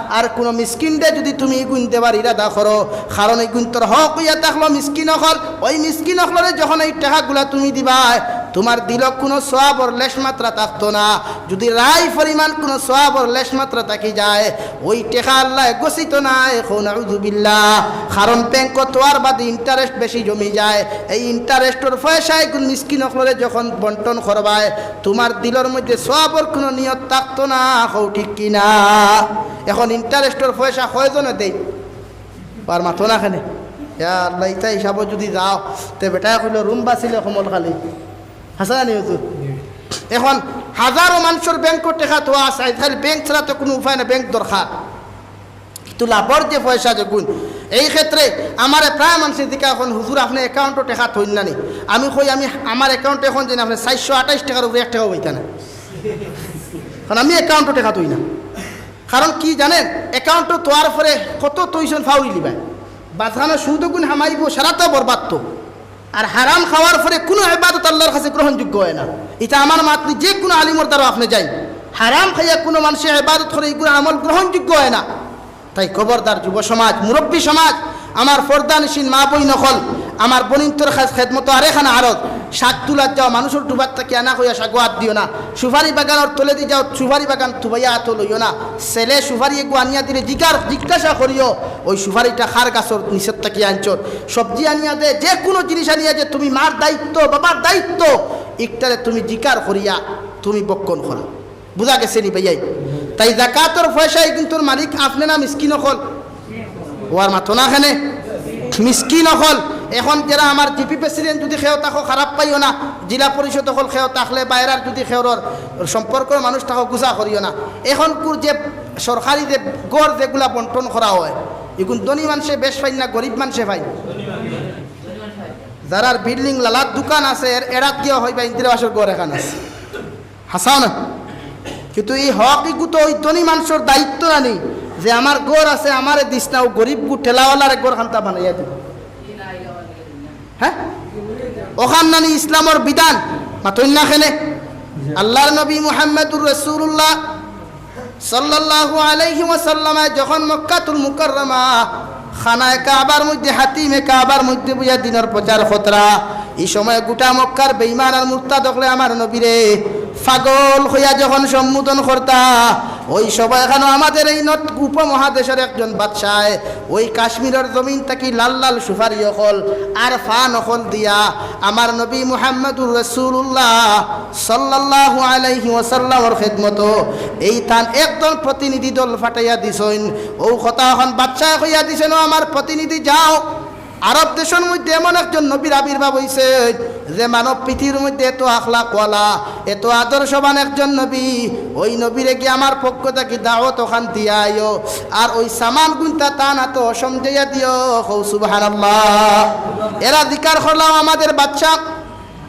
আর কুনু মিসকিনরে যুদি তুমি ইগুন দেবার ইরাদা করো, কারণ ইগুন তোর হক অইয়া থাকলো মিসকিন অকল, ওই মিসকিন অকলরে যখন এই টেকাগুলা তুমি দিবায়, তুমার দিলো কুনু সওয়াবর লেশ মাত্রা থাকতো না। যুদি রাই পরিমাণ কুনু সওয়াবর লেশ মাত্রা থাকি যায়, ওই টেকা আল্লায় গছিতো নায়, কও নাউজুবিল্লাহ। কারণ ব্যাংকো থওয়ার বাদে ইন্টারেস্ট বেশি জমি যায়। এই ইন্টারেস্টর পয়সা ইগুন মিসকিন অকলরে যখন বন্টন করবায়, তুমার দিলর মধ্যে সওয়াবর কুনু নিয়ত থাকতো না, কও ঠিক কি না? এখন ইন্টারেস্টর পয়সা কয়জনে দেয়? আর মাতো না কেনে? ইয়া আল্লাহ, ইতা হিসাবো যুদি যাও, তে বেটায় কইলো, "রুম বাঁচিলে কমল খালি।" হাছা নি হুজুর? এখন হাজারো মানষর ব্যাংকো টেকা থওয়া আছে, আইজকাল ব্যাংক ছাড়া তো কুনু উপায় না, ব্যাংক দরকার। কিন্তু লাভর যে পয়সা যেগুন, এই ক্ষেত্রে আমারে প্রায় মানষে জিকায়, "এখন হুজুর, আপনে অ্যাকাউন্টো টেকা থইন না নি?" আমি কই, "আমি, আমার অ্যাকাউন্টো এখন যেন আপনে চাইরশো আটাইশ টেকার উপরে এক টেকাও পাইতা না, কারণ আমি অ্যাকাউন্টো টেকা থই না।" কারণ কি জানেন, অ্যাকাউন্টো থওয়ার পরে কত থইছইন ফাউরি লিবায়, বাজখানো সুদ গুণ হামাইবো, সারাটা বরবাদ তো। আর হারাম খাওয়ার পরে কুনু ইবাদত আল্লাহর কাছে গ্রহণযোগ্য অয় না। ইটা আমার মাত নি, যে কুনু আলিমর দ্বারা আপনে যাইন, হারাম খাইয়া কুনু মানষে ইবাদত করে, ইগুর আমল গ্রহণযোগ্য অয় না। তাই খবরদার যুব সমাজ, মুরব্বী সমাজ, আমার পর্দানিশীন মা বইন অকল, আমার বইনতর খাস খেদমতো আরেকখান আরজ, সাত তুলাত যাও, মানুষর ডুবার থাকি আনা কইয়া সাগোয়াত দিও না। সুপারি বাগানর তলেদি যাও, সুপারি বাগান তুবাইয়া আতো লইও না। ছেলে সুপারি এগু আনিয়া দিলে জিকার, জিজ্ঞাসা করিও, ওই সুপারিটা কার গাছর নিচের থাকি আনছর। সবজি আনিয়া দে, যে কুনু জিনিস আনিয়া দে, তুমি মার দায়িত্ব, বাবার দায়িত্ব, ইকটারে তুমি জিকার করিয়া তুমি বক্ষণ করা। বুঝা গেছে নি ভাইয়াই? তাই জাকাতর পয়সা ইগুনতর মালিক আপনে না মিসকিন অকল? ওয়ার মাতো না কেনে? মিসকিন অকল। এখন যেরা আমার জিপি প্রেসিডেন্ট যুদি কেউ থাকো, খারাপ পাইও না, জেলা পরিষদ অকল কেউ থাকলে, বাইরার যুদি কেউর সম্পর্কর মানুষ থাকো, গুসা করিও না। এখন কুর যে সরকারি যে ঘর যেগুলা বন্টন করা অয়, ইগুন ধনী মানষে বেশ পাইন না, গরিব মানষে পাইন? যারার বিল্ডিং লালাত দোকান আছে, এর এরাত গিয়া অইবা ইন্দিরা আবাসর ঘর এখান আছে। হাছাও না? কিন্তু ই হক ইগু তো ওই ধনী মানষর দায়িত্ব নানি, যে আমার ঘর আছে, আমারে দিস না, ও গরিব গু ঠেলাওয়ালারে ঘর খান্তা বানাইয়া দিব। হ্যাঁ? অখান নানি ইসলামর বিধান? মাতইন না কেনে? আল্লাহর নবী মুহাম্মদুর রাসূলুল্লাহ সাল্লাল্লাহু আলাইহি ওয়াসাল্লামে যখন মক্কাতুল মুকাররমা খানায়ে কাবার মধ্যে, হাতিমে কাবার মধ্যে বইয়া দিনর প্রচার করতরা, ই সময় গোটা মক্কার বেঈমান আর মুরতাদ অকলে আমার নবীরে পাগল কইয়া যখন সম্বোধন করতা, ওই সময়খানো আমাদের এই নর্থ উপমহাদেশর একজন বাদশায় ওই কাশ্মীরর জমিন থাকি লাল লাল সুপারি অকল আর পান অকল দিয়া আমার নবী মুহাম্মদুর রাসূলুল্লাহ সাল্লাল্লাহু আলাইহি ওয়াসাল্লামর খেদমতো এই তান একজন প্রতিনিধি দল পাঠাইয়া দিছইন। ও কথা অখন বাদশায় কইয়া দিছইন, "ও আমার প্রতিনিধি, যাও, আরব দেশর মধ্যে এমন একজন নবীর আবির্ভাব অইছে যে মানব পৃথিবীর মধ্যে এত আখলাকওয়ালা, এত আদর্শবান একজন নবী, ওই নবীরে গিয়া আমার পক্ষ থাকি দাওয়াত অখান দিয়া আইও, আর ওই সামান গুনতা তান আতো সমঝাইয়া দিও।" কও সুবহানাল্লাহ। এরা জিকার করলা, "ও আমাদের বাদশা,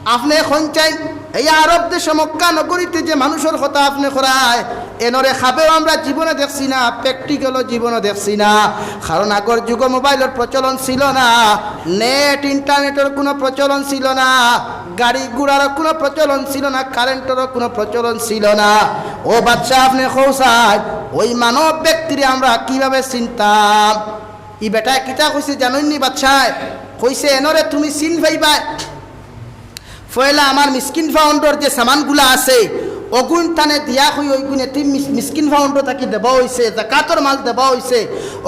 আপনে কইন চাইন?" এই আরব দেশো মক্কা নগরীতে যে মানুষর কথা আপনে করায়, এনরে খাবেও আমরা জীবনে দেখছি না, practical-ও জীবনে দেখছি না। কারণ আগর যুগো মোবাইলর প্রচলন ছিল না, net, internet-র কুনু প্রচলন ছিল না, গাড়ি ঘোড়ার কুনু প্রচলন ছিল না, কারেন্টর কুনু প্রচলন ছিল না। ও বাদশা, আপনে কও চাই, ওই মানব ব্যক্তিরে আমরা কিভাবে চিনতাম? ই বেটায় কিতা কইছে জানইননি বাদশায়? কইছে, এনরে তুমি চিন পাইবায়। পয়লা আমার মিসকিন ফাউন্ডর যে সামানগুলা আছে, অগুইন তানে দিয়া কই, অইগুইন এতিম মিস-, মিসকিন ফাউন্ড থাকি দেওয়া অইছে, জাকাতর মাল দেওয়া অইছে,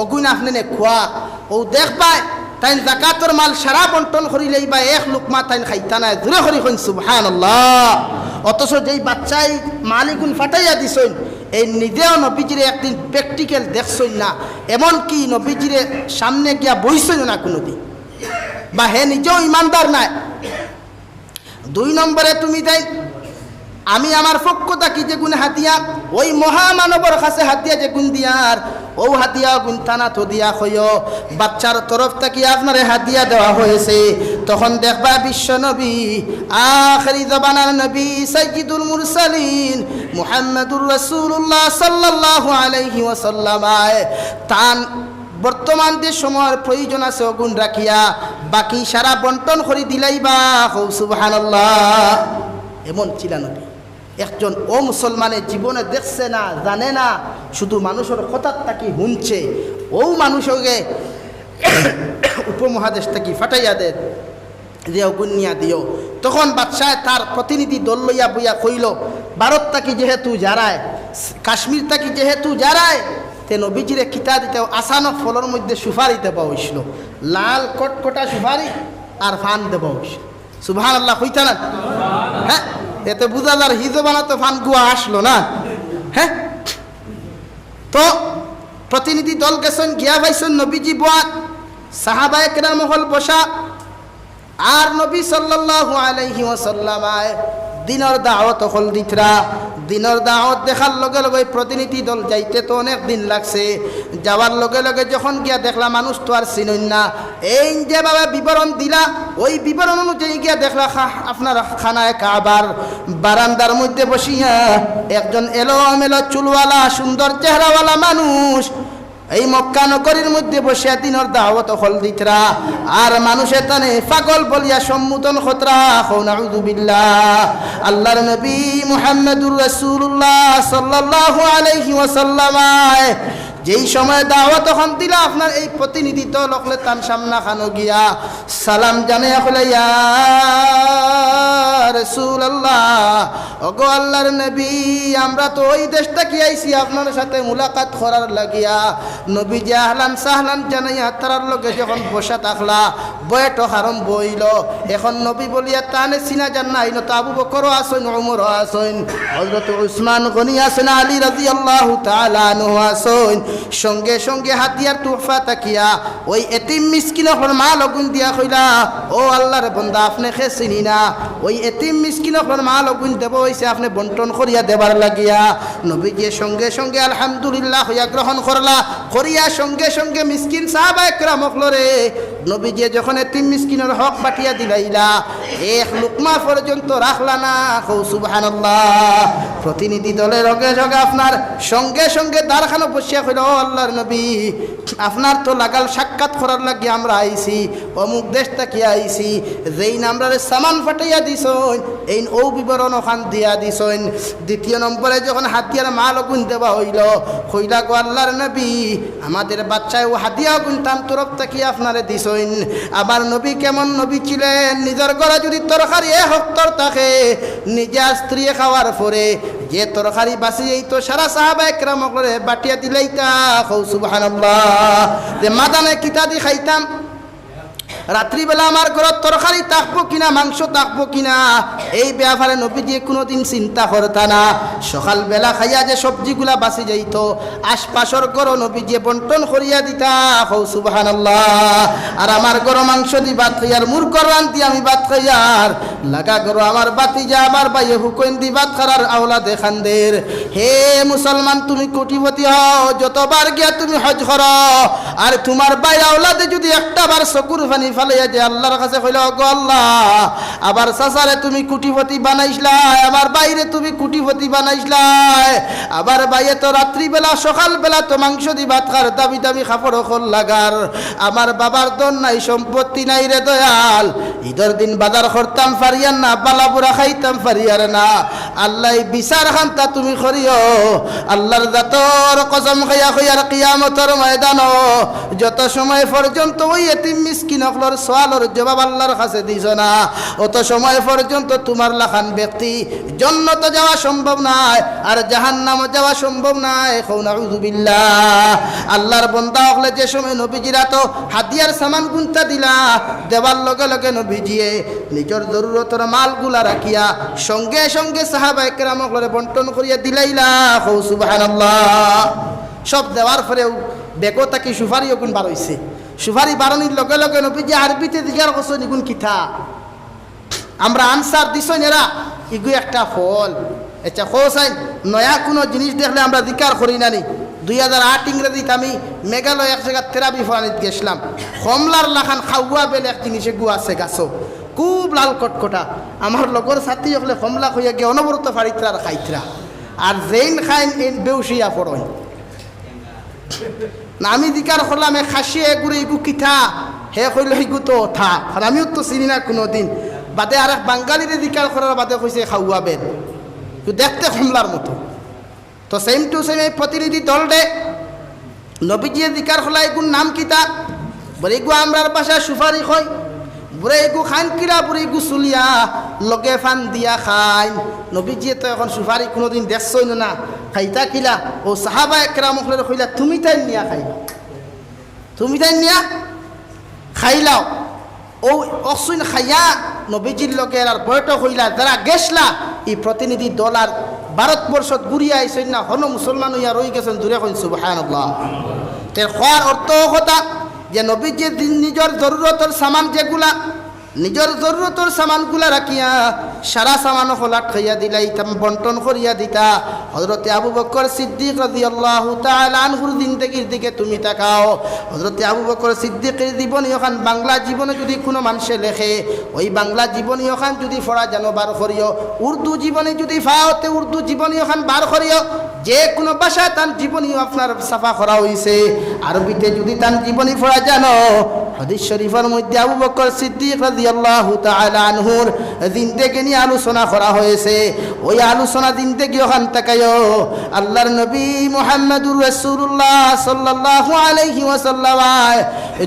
অগুইন আপনে নেখুয়া। অউ দেখবায়, তাইন জাকাতর মাল সারা বন্টন করিলাইবা, এক লুকমা তাইন খাইতা নায়। জুরে করি কইন সুবহানাল্লাহ। অথচ যেই বাদশায় মাল ইগুইন ফাটাইয়া দিছইন, এইন নিজেও নবীজিরে একদিন practical দেখছইন না, এমনকি নবীজিরে সামনে গিয়া বইছইন না কুনুদিন, বা হে নিজেও ইমানদার নায়। দুই নম্বরে তুমি তাইন, আমি আমার পক্ষ থাকি যেগুইন হাদিয়া, ওই মহামানবর কাছে হাদিয়া যেগুইন দিয়ার, অউ হাদিয়া অগুইন তান আতো দিয়া কইও, বাদশার তরফ থাকি আপনারে হাদিয়া দেওয়া হয়েছে। তখন দেখবা বিশ্ব নবী, আখেরি জমানার নবী, সাইয়্যিদুল মুরসালিন মুহাম্মাদুর রাসূলুল্লাহ সাল্লাল্লাহু আলাইহি ওয়াসাল্লাম আয়, তান বর্তমান যে সময়র প্রয়োজন আছে অগুইন রাখিয়া বাকি সারা বন্টন করি দিলাইবা। কও সুবহানাল্লাহ। এমন ছিলা নবী। একজন অমুসলমানে জীবনে দেখছে না, জানে না, শুধু মানুষর কথার থাকি হুনছে। অউ মানুষরে উপমহাদেশ থাকি ফাটাইয়া দেয় যে অগুইন নিয়া দিও। তখন বাদশায় তার প্রতিনিধি দল লইয়া বইয়া কইল, ভারত থাকি যেহেতু যারায়, কাশ্মীর থাকি যেহেতু যারায়, তে নবীজিরে কিতা দিতে? আসানক ফলর মধ্যে সুপারি দেওয়া অইছিল, লাল কটকটা সুপারি আর পান দেওয়া অইছিল। সুবহানাল্লাহ কইতা না? হ্যাঁ, এতে বুঝা যার হিজো বানাতো পান গুয়া আসলো না। হ্যাঁ, তো প্রতিনিধি দল গেছইন, গিয়া পাইছইন নবীজি বওয়াত, সাহাবায়ে কেরাম অকল বসা, আর নবী সাল্লাল্লাহু আলাইহি ওয়াসাল্লাম আয় দিনর দাওয়াত অকল দিতরা। দিনর দাওয়াত দেখার লগে লগে প্রতিনিধি দল যাইতে তো অনেক দিন লাগছে। যাওয়ার লগে লগে যখন গিয়া দেখলা মানুষ তো আর চিনইন না, এইন যেভাবে বিবরণ দিলা, ওই বিবরণ অনুযায়ী গিয়া দেখলা খা-, আপনার খানায়ে কাবার বারান্দার মধ্যে বসিয়া একজন এলোমেলো চুলওয়ালা সুন্দর চেহারাওয়ালা মানুষ এই মক্কা নগরীর মধ্যে বসিয়া দিনর দাওয়াত অকল দিতরা, আর মানুষে তানে পাগল বলিয়া সম্বোধন করতরা। কও নাউযুবিল্লাহ। আল্লাহর নবী মুহাম্মাদুর রাসূলুল্লাহ সাল্লাল্লাহু আলাইহি ওয়াসাল্লাম আয় যেই সময় দাওয়াত অকল দিলা, আপনার এই প্রতিনিধি দল অকলে তান সামনা খানো গিয়া সালাম জানাইয়া কইলা, ইয়া রাসূলুল্লাহ, ওগো আল্লাহর নবী, আমরা তো ওই দেশ থাকি আইছি আপনার সাথে মুলাকাত করার লাগিয়া। নবীজি আহলান সাহলান জানাইয়া তারার লগে যখন বসা থাকলা, বৈঠক আরম্ভ অইল। এখন নবী বলিয়া তানে চিনা যার না, ইনো তো আবু বকরও আছইন, উমরও আছইন, হযরত উসমান গনি আছইন, আলী রাদিয়াল্লাহু তাআলা আনহু আছইন। সঙ্গে সঙ্গে হাদিয়ার তুহফা থাকিয়া ওই এতিম মিসকিন অকলর মাল অগুইন দিয়া কইলা, ও আল্লাহর বন্দা, আপনে কে চিনি না, ওই এতিম মিসকিন অকলর মাল অগুইন দেওয়া অইছে, আপনে বন্টন করিয়া দেবার লাগিয়া। নবীজিয়ে সঙ্গে সঙ্গে আলহামদুলিল্লাহ কইয়া গ্রহণ করলা, করিয়া সঙ্গে সঙ্গে মিসকিন সাহাবা একরাম অকলরে নবীজিয়ে যখন এতিম মিসকিনর হক বাটিয়া দিলাইলা, এক লুকমা পর্যন্ত রাখলা না। কও সুবহানাল্লাহ। প্রতিনিধি দলের লগে লগে আপনার সঙ্গে সঙ্গে দারখানো বসিয়া কইল, ও আল্লাহর নবী, আপনার তো লাগাল সাক্ষাৎ করার লাগি আমরা আইছি, অমুক দেশ থাকি আইছি, যেইন আমরারে সামান ফাটাইয়া দিছইন, এইন অউ বিবরণ অখান দিয়া দিছইন। দ্বিতীয় নম্বরে যখন হাদিয়ার মাল অগুইন দেওয়া অইল, কইলা, গো আল্লাহর নবী, আমাদের বাদশায় অউ হাদিয়া অগুইন তান তরফ থাকি আপনারে দিছইন। আমার নবী কেমন নবী ছিলেন? নিজর ঘরো যুদি তরকারি এক অক্তর থাকে, নিজে আর স্ত্রী খাওয়ার পরে যে তরকারি বাচি যাইত, সারা সাহাবা একরাম অকলরে বাটিয়া দিলাইতা। কও সুবহানাল্লাহ। যে মাদানে কিতা দি খাইতাম, রাত্রিবেলা আমার ঘরো তরকারি থাকবো কিনা, মাংস থাকবো কিনা, এই ব্যাপারে নবীজিয়ে কুনুদিন চিন্তা করতা না। সকালবেলা খাইয়া যে সবজিগুলা বাচি যাইত, আশপাশর ঘরো নবীজিয়ে বন্টন করিয়া দিতা। কও সুবহানাল্লাহ। আর আমার ঘরো মাংস দি ভাত খাইয়ার, মুরগর রান দি আমি ভাত খাইয়ার, লাগা ঘরো আমার ভাতিজা, আমার ভাইয়ে হুকইন দি ভাত খারার আওলাদে খান্দের। হে মুসলমান, তুমি কোটিপতি হও, যতবার গিয়া তুমি হজ করো, আর তুমার ভাইর আওলাদে যুদি একটা বার চকুর পানি ফালাইয়া যে আল্লার কাছে কইলা, "ওগো আল্লাহ, আমার চাচারে তুমি কোটিপতি বানাইছলায়, আমার ভাইরে তুমি কোটিপতি বানাইছলায়, আমার ভাইয়ে তো রাত্রিবেলা, সকালবেলা তো মাংস দি ভাত খার, দামি দামি কাপড় অকল লাগার, আমার বাবার ধন নাই, সম্পত্তি নাই রে দয়াল, ইদর দিন বাজার করতাম পারিয়ার না, বালা বুরা খাইতাম পারিয়ার না।" আল্লাহ, ই বিচার খান্তা তুমি করিও। আল্লার জাতর কসম খাইয়া কইয়ার, কিয়ামতর ময়দানো যত সময় পর্যন্ত ওই এতিম মিসকিন অকলর সওয়ালর জবাব আল্লার কাছে দিছো না, অত সময় পর্যন্ত তুমার লাখান ব্যক্তি জন্নতো যাওয়া সম্ভব নায়, আর জাহান্নামো যাওয়া সম্ভব নায়। কও নাউজুবিল্লাহ। আল্লার বন্দা অকলে যে সময় নবীজির আতো হাদিয়ার সামান গুনতা দিলা, দেওয়ার লগে লগে নবীজিয়ে নিজর জরুরতর মালগুলা রাখিয়া সঙ্গে সঙ্গে সাহাবায়ে কেরাম অকলরে বন্টন করিয়া দিলাইলা। কও সুবহানাল্লাহ। সব দেওয়ার পরেউ বেগো থাকি সুপারি অগুন বারইছে। সুপারি বারনির লগে লগে নবীজি আরবিতে জিগার করছইন, "ইগুন কিতা?" আমরা আনসার দিছইন এরা, "ইগু একটা ফল।" আচ্ছা, কও চাইন, নয়া কুনু জিনিস দেখলে আমরা জিকার করি না নি? দুই হাজার আট ইংরেজিত আমি মেঘালয় এক জাগাত তেরাবি পড়ানিত গেছলাম। কমলার লাখান খাওয়া বেল এক জিনিস এগু আছে গাছো, খুব লাল কটকটা। আমার লগর সাথী অকলে কমলা কইয়া গিয়া অনবরত ফাড়িতরা আর খাইতরা। আর যেইন খাইন এইন বেউসিয়া পড়ইন। না, আমি জিকার করলাম, এক খাসিয়ে এগুরে, "ইগু কিতা?" হে কইলো, "ইগু তো অতা।" আর আমিও তো চিনি না কুনুদিন। বাদে আরেক বাঙালিরে জিকার করার বাদে কইছে, "খাওয়া বেল।" তো দেখতে কমলার মতো। তো same to same এই প্রতিনিধি দলরে নবীজিয়ে জিকার করলা, "ইগুর নাম কিতা?" বলে, "ইগু আমরার ভাষায় সুপারি কই।" বুড়া ইগু খাইন কিলা, বুড়া ইগু চুলিয়া, লগে পান দিয়া খাইন। নবীজিয়ে তো অখন সুপারি কুনুদিন দেখছইন না, খাইতা কিলা? অউ সাহাবায়ে কেরাম অকলরে কইলা, "তুমি তাইন নিয়া খাইলাও, তুমি তাইন নিয়া খাইলাও।" অউ অকসুইন খাইয়া নবীজির লগে আর বৈঠক অইলা, যারা গেছলা, ই প্রতিনিধি দল আর ভারতবর্ষত ঘুরিয়া আইছইন না, হনো মুসলমান অইয়া রইগেছইন, জুরে কইন সুবহানাল্লাহ। তে কওয়ার অর্থ কথা যে নবীজিয়ে নিজর জরুরতর সামান যেগুলা নিজর জরুরতর সামানগুলা রাখিয়া সারা সামান অকল আটকাইয়া দিলা, ইতা বন্টন করিয়া দিতা। হযরতে আবু বকর সিদ্দিক রাদিয়াল্লাহু তাআলা আনহুর জিন্দেগির দিকে তুমি তাকাও। হযরতে আবু বকর সিদ্দিকর জীবনী অখান বাংলা জীবনী যুদি কুনু মানষে লেখে, ওই বাংলা জীবনী অখান যুদি পড়া জানো বার করিও, উর্দু জীবনী যুদি পাও তে উর্দু জীবনী অখান বার করিও। যে কুনু ভাষায় তান জীবনী আপনার ছাপা করা অইছে, আরবিতে যুদি তান জীবনী পড়া জানো, হাদিস শরীফর মধ্যে আবু বকর সিদ্দিক রাদিয়াল্লাহু তাআলা আনহুর জিন্দেগি নিয়া আলোচনা করা হয়েছে। ওই আলোচনা জিন্দেগি অখান তাকাইও। আল্লাহর নবী মুহাম্মাদুর রাসূলুল্লাহ সাল্লাল্লাহু আলাইহি ওয়াসাল্লাম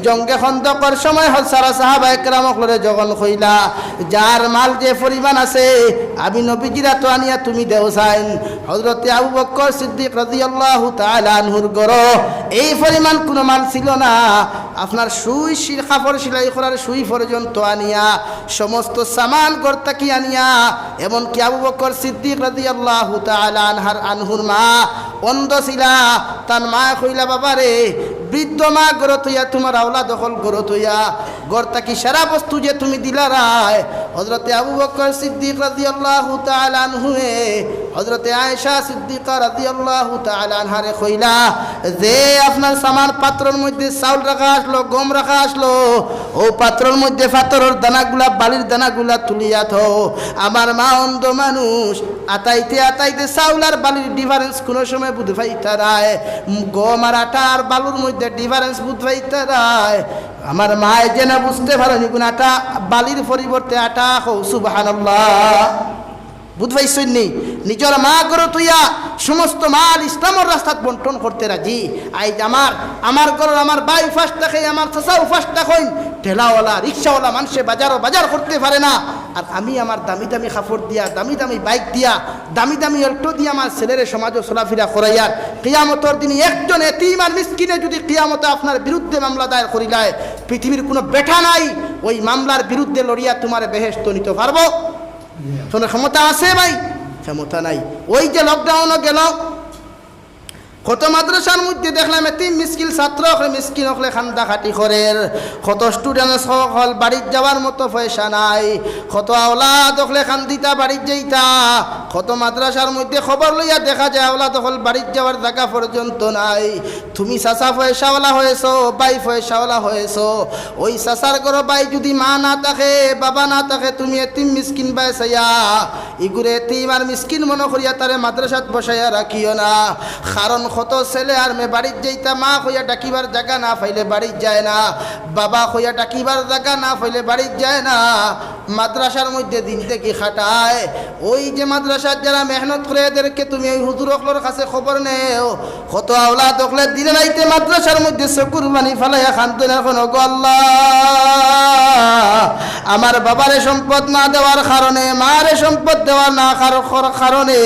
জঙ্গে খন্দকর সময় হল সারা সাহাবা একরাম অকলরে যখন কইলা, "যার মাল যে পরিমাণ আছে, আমি নবীজির আতো আনিয়া তুমি দেও চাইন।" হযরতে আবু বকর সিদ্দিক রাদিয়াল্লাহু তাআলা আনহুর ঘরো এই পরিমাণ কুনু মাল ছিল না। আপনার সুই সি-, কাপড় সিলাই করার সুই পর্যন্ত আনিয়া সমস্ত সামান ঘর থাকি আনিয়া, এমনকি আবু বকর সিদ্দিক রাদিয়াল্লাহু তাআলা আনহার, আনহুর মা অন্ধ ছিলা, তান মায় কইলা, "বাবারে, বৃদ্ধ মা ঘরো থইয়া, তুমার আওলাদ অকল ঘরো থইয়া, ঘর থাকি সারা বস্তু যে তুমি দিলারায়।" হযরতে আবু বকর সিদ্দিক রাদিয়াল্লাহু তাআলা আনহুয়ে হযরতে আয়েশা সিদ্দিকা রাদিয়াল্লাহু তাআলা আনহারে কইলা যে, "আপনার সামান পাত্রর মধ্যে চাউল রাখা আসলো, গম রাখা আসলো, অউ পাত্রর মধ্যে পাথরর দানাগুলা, বালির দানাগুলা তুলিয়া থও।" আমার মা অন্ধ মানুষ, আতাইতে আতাইতে চাউল আর বালির difference কুনু সময় বুঝ পাইতা নায়, গম আর আটা আর বালুর মধ্যে difference বুঝ পাইতা নায়। আমার মায় যেন বুঝতে পারইন, ইগুন আটা, বালির পরিবর্তে আটা। কও সুবহানাল্লাহ। বুঝ পাইছইন নি? নিজর মা ঘরো থইয়া সমস্ত মাল ইসলামর রাস্তাত বন্টন করতে রাজি। আইজ আমার, আমার ঘরর আমার ভাই উপাস থাকে, আমার চাচা উপাস থাকইন, ঠেলাওয়ালা, রিক্সাওয়ালা, মানষে বাজারো বাজার করতে পারে না, আর আমি আমার দামি দামি কাপড় দিয়া, দামি দামি বাইক দিয়া, দামি দামি অল্টো দিয়া আমার ছেলেরে সমাজো চলাফিরা করাইয়ার। কিয়ামতর দিনে একজন এতিম আর মিসকিনে যুদি কিয়ামতে আপনার বিরুদ্ধে মামলা দায়ের করিলায়, পৃথিবীর কুনু বেটা নাই ওই মামলার বিরুদ্ধে লড়িয়া তুমারে বেহেশতো নিতো পারবো? কুনু ক্ষমতা আছে ভাই? ক্ষমতা নাই। ওই যে lockdown-ও গেল, কত মাদ্রাসার মধ্যে দেখলাম এতিম মিসকিন ছাত্র অকলে, মিসকিন অকলে কান্দা কাটি করের, কত students অকল বাড়িত যাওয়ার মতো পয়সা নাই, কত আওলাদ অকলে কান্দিতা বাড়িত যাইতা, কত মাদ্রাসার মধ্যে খবর লইয়া দেখা যায় আওলাদ অকল বাড়িত যাওয়ার জাগা পর্যন্ত নাই। তুমি চাচা পয়সাওয়ালা হয়েছো, ভাই পয়সাওয়ালা হয়েছো, ওই চাচার ঘরো ভাই যদি মা না থাকে, বাবা না থাকে, তুমি এতিম মিসকিন বায় চাইয়া ইগুরে এতিম আর মিসকিন মনো করিয়া তারে মাদ্রাসাত বসাইয়া রাখিও না। কারণ কত ছেলে আর মেয়ে বাড়িত যাইতা, মা কইয়া ডাকিবার জাগা না পাইলে বাড়িত যায় না, বাবা কইয়া ডাকিবার জাগা না পাইলে বাড়িত যায় না। মাদ্রাসার মধ্যে দিন থাকি খাটায়, ওই যে মাদ্রাসার যারা মেহনত করে এদেরকে তুমি ওই হুজুর অকলর কাছে খবর নেও, কত আওলাদ অকলে দিনে রাইতে মাদ্রাসার মধ্যে চকুর পানি ফালাইয়া কান্দইন, এখন, "ওগো আল্লাহ, আমার বাবারে সম্পদ না দেওয়ার কারণে, মারে সম্পদ দেওয়ার না কার-, কর-, কারণে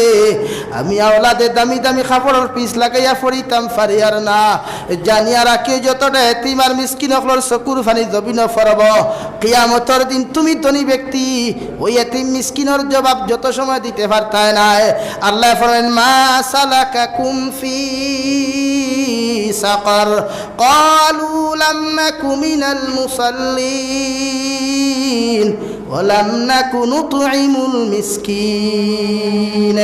আমি আওলাদে দামি দামি কাপড়র পিস লাগাইয়া পড়িতাম পারিয়ার না।" জানিয়া রাখিও, যতটা এতিম আর মিসকিন অকলর চকুর পানি জমিনো পড়ব, কিয়ামতর দিন তুমি ধনী ব্যক্তি, ওই এতিম মিসকিনর জবাব যত সময় দিতে পারতায় নায়। আল্লায় ফরমাইন, "মা সালাকাকুম ফি সাকার?" ক্বালু লাম নাকু মিনাল মুসাল্লিন ওয়া লাম নাকু নুতইমুল মিসকিন।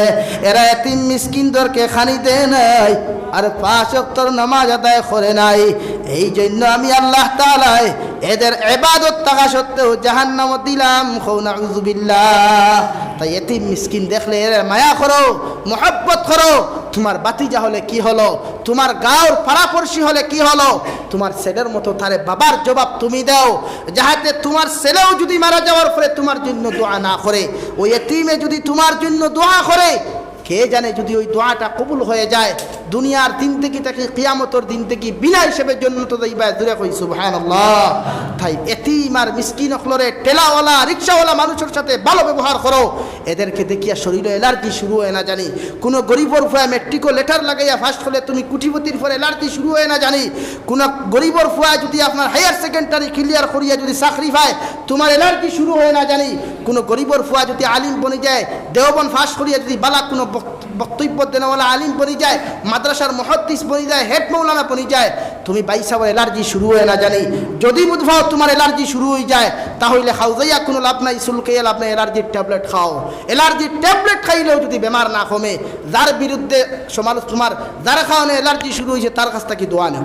এরা এতিম মিসকিনদেরকে খানি দেয় নাই, আর পাঁচ ওয়াক্তর নামাজ আদায় করে নাই। এই জন্য আমি আল্লাহ তাআলায় এদের ইবাদত থাকা সত্ত্বেও জাহান্নামো দিলাম। কও নাউজুবিল্লাহ। তাই এতিম মিসকিন দেখলে এরা মায়া করো, মহব্বত করো। তোমার ভাতিজা হলে কি হলো, তোমার গাঁওর পাড়াপড়শি হলে কি হলো, তোমার ছেলের মতো তারে বাবার জবাব তুমি দাও, যাহাতে তোমার ছেলেও যদি মারা যাওয়ার পরে তোমার জন্য দোয়া না করে, ওই এতিমে যদি তোমার জন্য দোয়া করে, কে জানে যদি ওই দোয়াটা কবুল হয়ে যায়, দুনিয়ার দিন থাকি থাকি কিয়ামতর দিন থাকি বিনা হিসেবে জন্নতো যাইবা। জোরে কই সুবহানাল্লাহ। তাই এতিম আর মিসকিন অকলরে, ঠেলাওয়ালা, রিক্সাওয়ালা মানুষের সাথে ভালো ব্যবহার করো, এদেরকে দেখিয়া শরীরে অ্যালার্জি শুরু হয় না জানি। কোনো গরিবর ফুয়া মেট্রিকো লেটার লাগাইয়া পাস করলে তুমি কুটিপতির পরে অ্যালার্জি শুরু হয় না জানি। কোনো গরিবর ফুয়া যদি আপনার হায়ার সেকেন্ডারি ক্লিয়ার করিয়া যদি চাকরি পায়, তোমার অ্যালার্জি শুরু হয় না জানি। কোনো গরিবর ফুয়া যদি আলিম বনি যায়, দেওবন্দ পাস করিয়া যদি বালা কোনো বক-, বক্তব্য দেনেওয়ালা আলিম বনি যায়, মাদ্রাসার মুহাদ্দিস বনি যায়, হেড মৌলানা বনি যায়, তুমি ভাইসাবর অ্যালার্জি শুরু হয় না জানি। যদি বুধ পাও তোমার অ্যালার্জি শুরু হয়ে যায়, তাহলে খাওজাইয়া কোনো লাভ নাই, চুলকাইয়া লাভ নাই, অ্যালার্জির ট্যাবলেট খাও। অ্যালার্জির ট্যাবলেট খাইলেও যদি বেমার না কমে, যার বিরুদ্ধে সমালোচ-, তোমার যার কারণে অ্যালার্জি শুরু হয়েছে, তার কাছ থাকি দোয়া নেও,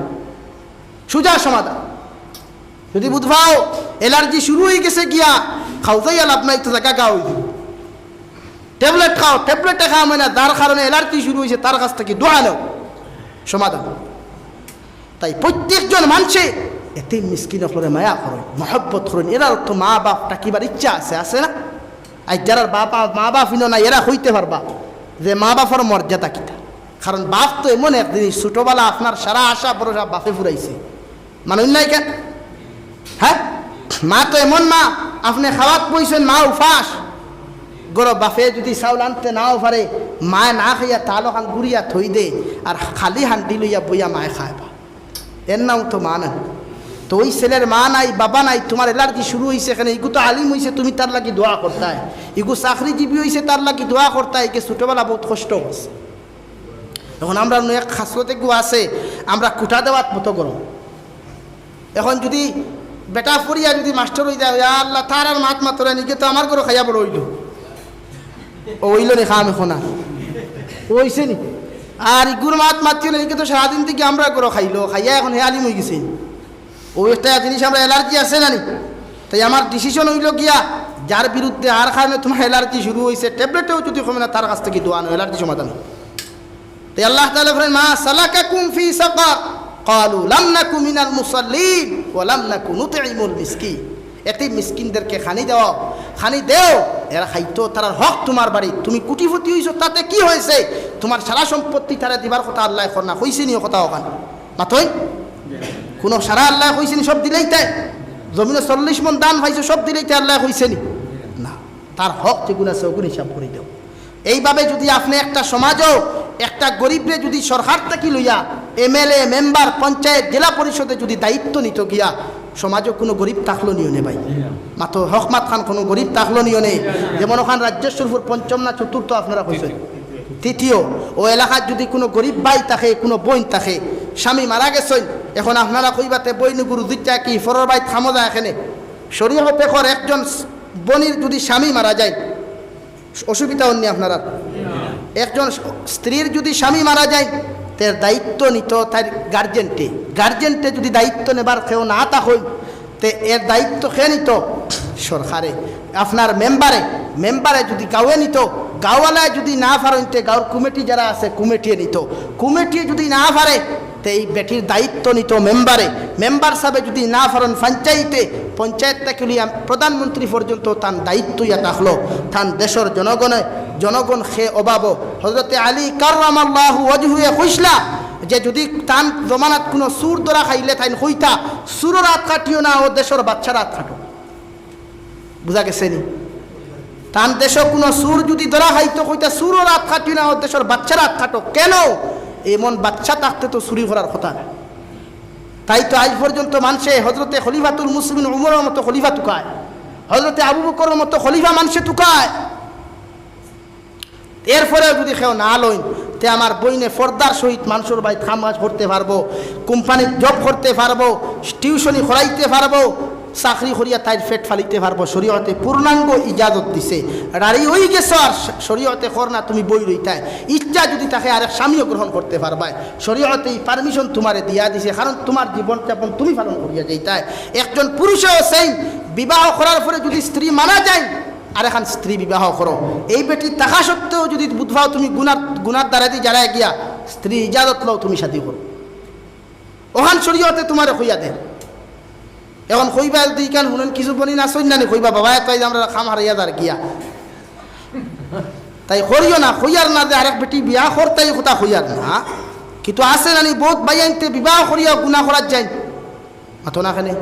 সুজা সমাধান। যদি বুধ পাও অ্যালার্জি শুরু হয়ে গেছে গিয়া, খাওজাইয়া লাভ নাই, তো জাগা গা হয়ে যাবে। ট্যাবলেট খাও, ট্যাবলেটে খাও মানে যার কারণে অ্যালার্জি শুরু হয়েছে, তার কাছ থাকি দোয়া নেও, সমাধান। তাই প্রত্যেকজন মানষে এতিম মিসকিন অকলরে মায়া করইন, মহব্বত করইন। এরার তো মা বাপ ডাকিবার ইচ্ছা আছে, আছে না? আর যারার বাপ, মা বাপ ইনো নাই, এরা কইতে পারবা যে মা বাপর মর্যাদা কিতা। কারণ বাপ তো এমন এক জিনিস, ছোটবেলা আপনার সারা আশা ভরসা বাপে ফুরাইছে। মানুষ নাই কেন? হ্যাঁ, মা তো এমন মা, আপনে খাওয়াত বইছেন, মা উপাস, ঘরো বাপে যদি চাউল আনতে নাও পারে, মায় না খাইয়া তালখান গুড়িয়া থই দে, আর খালি হান্ডি লইয়া বইয়া মায় খায় বা। এর নাম তো মা নাই। তো ওই ছেলের মা নাই, বাবা নাই, তোমার অ্যালার্জি শুরু হইছে কেনে? ইগু তো আলিম হইছে, তুমি তার লাগি দোয়া করতায়। ইগু চাকরিজীবী হইছে, তার লাগি দোয়া করতায়। ইগে ছোটবেলা বহুত কষ্ট করছে। এখন আমরা অন্য এক খাসলত এগু আছে, আমরা কুটা দেওয়াত মতো গরম। এখন যদি বেটা পড়িয়া যদি মাস্টার হই যায়, "ইয়া আল্লাহ, তার আর মাত মাতরে নিকে তো আমার ঘরো খাইয়া বড় হইল।" ও হইল নি খাম এখন আর? ও হইছে নি? আর ইগুর মাত মাতিও না, নিকে তো সারাদিন থেকে আমরা ঘরো খাইলো, খাইয়া এখন হে আলিম হয়ে গেছে। ও একটা জিনিস আমরা অ্যালার্জি আছে না নি? তাই আমার ডিসিশন হইল গিয়া, যার বিরুদ্ধে আর কারণে তোমার অ্যালার্জি শুরু হইছে, ট্যাবলেটেও যদি কমে না, তার কাছ থাকি দোয়া নেও, অ্যালার্জি সমাধান। তাই আল্লাহ তাআলা ফরমায়, "মা সালাকাকুম ফি সাকার? ক্বালু লাম নাকু মিনাল মুসাল্লিন ওয়া লাম নাকু নুতইমুল মিসকিন।" এতিম মিসকিনদেরকে খানি দেও, খানি দেও, এরা খাইতো, তারার হক তোমার বাড়ি। তুমি কোটিপতি হইছো, তাতে কি হয়েছে? তোমার সারা সম্পত্তি তারা দিবার কথা আল্লাহ কর না, কইছে নি ও কথা ওখানে? মাতই? কোনো সারা আল্লাহ কইছে নি সব দিলেই তাই? জমিনে চল্লিশ মন ধান পাইছো, সব দিলেই তাই আল্লাহ কইছে নি? না, তার হক যেগুন আছে ওগুন হিসাব করে দেও। এইভাবে যদি আপনি একটা সমাজও একটা গরিবরে যদি সরকার থাকি লইয়া এমএলএ, মেম্বার, পঞ্চায়েত, জেলা পরিষদে যদি দায়িত্ব নিত গিয়া, সমাজও কোনো গরিব থাকলো নিও নে ভাই। মাতো হক মাত খান কোনো গরিব থাকলো নিও নে। যেমন ওখান রাজ্যেশ্বরপুর পঞ্চম না চতুর্থ আপনারা কইছেন, তৃতীয়, অউ এলাকাত যুদি কুনু গরিব ভাই থাকে, কুনু বইন থাকে, স্বামী মারা গেছইন, এখন আপনারা কইবা, "তে বইন গুরু দুইটা কি ফরর বাড়িত কামো যায় কেনে?" শরীয়তে কর, একজন স-, বইনর যুদি স্বামী মারা যায়, অসুবিধা অইননি আপনারার? একজন স-, স্ত্রীর যুদি স্বামী মারা যায়, তে এর দায়িত্ব নিতো তার গার্জেন্টে। গার্জেন্টে যুদি দায়িত্ব নেবার কেউ না থাকইন, তে এর দায়িত্ব কে নিতো? সরকারে, আপনার মেম্বারে। মেম্বারে যুদি গাঁওয়ে নিতো, গাঁওওয়ালায় যুদি না পারইন, তে গাঁওর কমিটি যারা আছে, কমিটিয়ে নিতো। কমিটিয়ে যুদি না পারে, তে এই বেটির দায়িত্ব নিতো মেম্বারে। মেম্বার সাবে যুদি না পারইন, পঞ্চায়েতে, পঞ্চায়েত থাকি লইয়া প্রধানমন্ত্রী পর্যন্ত তান দায়িত্ব ইয়া থাকলো। তান দেশর জনগণে, জনগণ কে অভাবো। হযরতে আলী কাররামাল্লাহু ওয়াজহুয়ে কইছলা যে যুদি তান জমানাত কুনু চুর ধরা খাইলে তাইন কইতা, "চুরর আত কাটিও না, অউ দেশর বাচ্চার আত কাটো।" বুঝা গেছে নি? তান দেশো কুনু চুর যুদি ধরা খাইতো, কইতা, "চুরর আত কাটিও না, অউ দেশর বাচ্চার আত কাটো।" কেনে? এমন বাচ্চা থাকতে তো চুরি করার কথা না। তাই তো আইজ পর্যন্ত মানষে হযরতে খলিফাতুল মুসলিমিন উমরর মতো খলিফা তুকায়, হযরতে আবু বকরর মতো খলিফা মানষে তুকায়। এরপরেও যুদি কেউ না লইন, তে আমার বইনে পর্দার সহিত মানষর বাড়িত কাম-কাজ করতে পারবো, কোম্পানিত জব করতে পারবো, টিউশনি করাইতে পারবো, চাকরি করিয়া তাইর পেট ফালিতে পারবো। শরীয়তে পূর্ণাঙ্গ ইজাজত দিছে। রাজি অইগেছো আর শ-, শরীয়তে কর না তুমি বই রইতায়। ইচ্ছা যুদি থাকে আরেক স্বামীও গ্রহণ করতে পারবায়। শরীয়তে ই পারমিশন তুমারে দিয়া দিছে, কারণ তুমার জীবন যাপন তুমি পালন করিয়া যাইতায়। একজন পুরুষেও same, বিবাহ করার পরে যুদি স্ত্রী মারা যায়, আরেকখান স্ত্রী বিবাহ করো। এই বেটি থাকা সত্ত্বেও যুদি বুধবাও তুমি গুনার, গুনার দ্বারাদি যারায় গিয়া স্ত্রী ইজাজত লও, তুমি শাদী করো। অখান শরীয়তে তুমারে কইয়া দের। এখন কইবা যুদি ইখান হুনইন কিছু বইন আছইন না নি, কইবা, "বাবা, এত আইজ আমরার কাম হারাইয়া যার গিয়া।" তাই করিও না, কইয়ার না যে আরেক বেটি বিয়া করতায়, ই কথা কইয়ার না। কিন্তু আছে না নি, বউত ভাইয়াইন্তে বিবাহ করিয়াও গুনা করার যাইন। মাতো না কেনে?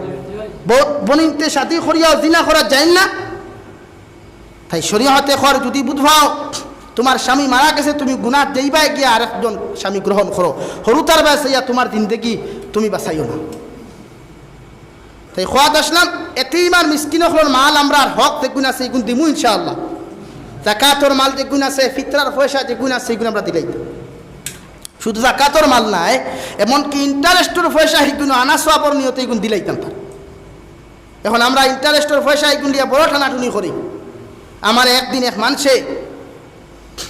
বউত বইনাইন্তে শাদী করিয়াও জিনা করার যাইন না। তাই শরীয়তে কর, যুদি বুধবাও তুমার স্বামী মারা গেছে, তুমি গুনাত যাইবায় গিয়া আরেকজন স্বামী গ্রহণ করো। হুরুতার বায় চাইয়া তুমার জিন্দেগি তুমি বাঁচাইও না। তাই কওয়াত আছলাম, এতিম আর মিসকিন অকলর মাল আমরার হক যেগুন আছে, ইগুন দিমু ইনশাআল্লাহ। জাকাতর মাল যেগুন আছে, ফিতরার পয়সা যেগুন আছে, ইগুন আমরা দিলাইতাম। শুধু জাকাতর মাল নায়, এমনকি ইন্টারেস্টর পয়সা হিগুন আনা সওয়াবর নিয়তে ইগুন দিলাইতাম পারি। এখন আমরা ইন্টারেস্টর পয়সা ইগুন দিয়া বড় টানাটুনি করি। আমারে একদিন এক মানষে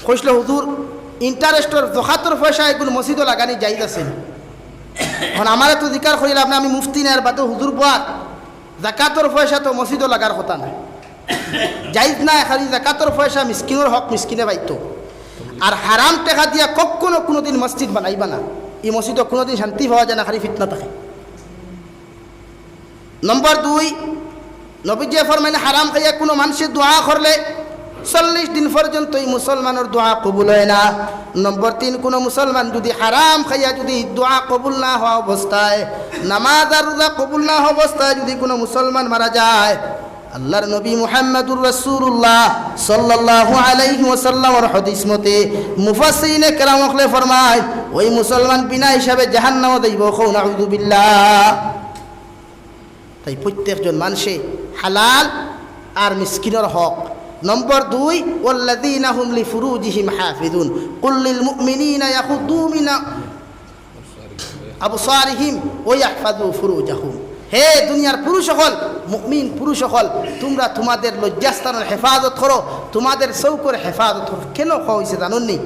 কইছলো, "হুজুর, ইন্টারেস্টর, জকাতর পয়সা ইগুন মসজিদো লাগানি জায়েজ আছে নি?" এখন আমারে তো জিকার করিলা আপনে, আমি মুফতি নায়, এর বাদে হুজুর বওয়ার, জাকাতর পয়সা তো মসজিদো লাগার কথা নায়, জায়েজ নায়, খালি জাকাতর পয়সা মিসকিনর হক মিসকিনে পাইতো। আর হারাম টেকা দিয়া কখনো কুনুদিন মসজিদ বানাইবা না, ই মসজিদো কুনুদিন শান্তি পাওয়া যায় না, খালি ফিতনা থাকে। নম্বর দুই, নবীজিয়ে ফরমাইন, হারাম খাইয়া কুনু মানষে দোয়া করলে চল্লিশ দিন পর্যন্ত ই মুসলমানর দোয়া কবুল অয় না। নম্বর তিন, কুনু মুসলমান যুদি হারাম খাইয়া যুদি দোয়া কবুল না হওয়া অবস্থায়, নামাজ আর রোজা কবুল না হওয়া অবস্থায় যুদি কুনু মুসলমান মারা যায়, আল্লাহর নবী মুহাম্মাদুর রাসূলুল্লাহ সাল্লাল্লাহু আলাইহি ওয়াসাল্লামর হাদিস মতে মুফাসসিরিনে কেরাম অকলে ফরমায়, ওই মুসলমান বিনা হিসাবে জাহান্নামো যাইবো। কও নাউযুবিল্লাহ। তাই প্রত্যেকজন মানষে হালাল আর মিসকিনর হক। নম্বর দুই, ওয়াল্লাযীনা হুম লিফুরুজিহিম হাফিজুন। কুল লিল মুমিনিনা ইয়াগুদ্দু মিন আবসারিহিম ওয়া ইয়াহফাযু ফুরুজাহুম। হে দুনিয়ার পুরুষ অকল, মুমিন পুরুষ অকল, তুমরা তুমাদের লজ্জাস্থানর হেফাজত করো, তুমাদের চউখর হেফাজত করো। কেনে কওয়া অইছে জানইন নি?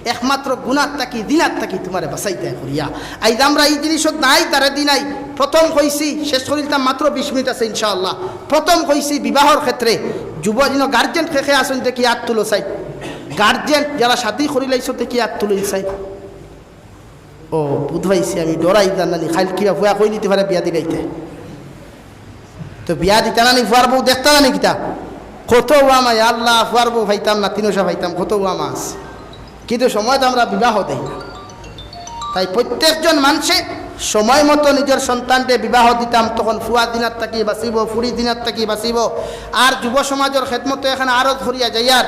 একমাত্র গুনার থাকি, জিনার থাকি তুমারে বাঁচাইতায় করিয়া। আইজ আমরা ই জিনিসত নাই, তারে দি নাই। প্রথম কইছি, শেষ করিলতাম, মাত্র বিশ মিনিট আছে ইনশাআল্লাহ। প্রথম কইছি বিবাহর ক্ষেত্রে যুব, ইনো গার্জেন কে কে আছইন দেখি আত তুলো চাই। গার্জেন যারা শাদী করিলাইছো দেখি আত তুলো চাই। ও, বুঝ পাইছি আমি, ডরাই জানানি, খাইল কিবা ফুয়া কই নিতে পারে বিয়া দিলাইতে। তো বিয়া দিতা না নি, ফুয়ার বউ দেখতা না নি কিতা? কত ওয়ামা, ইয়া আল্লাহ, ফুয়ার বউ পাইতাম না, তিনোশা পাইতাম, কত ওয়ামা আছে। কিন্তু সময় তো আমরা বিবাহ দেই না। তাই প্রত্যেকজন মানষে সময় মতো নিজর সন্তানরে বিবাহ দিতাম, তখন ফুয়া জিনার থাকি বাঁচিবো, ফুরি জিনার থাকি বাঁচিবো। আর যুব সমাজর খেদমতো এখানে আরজ করিয়া যাইয়ার,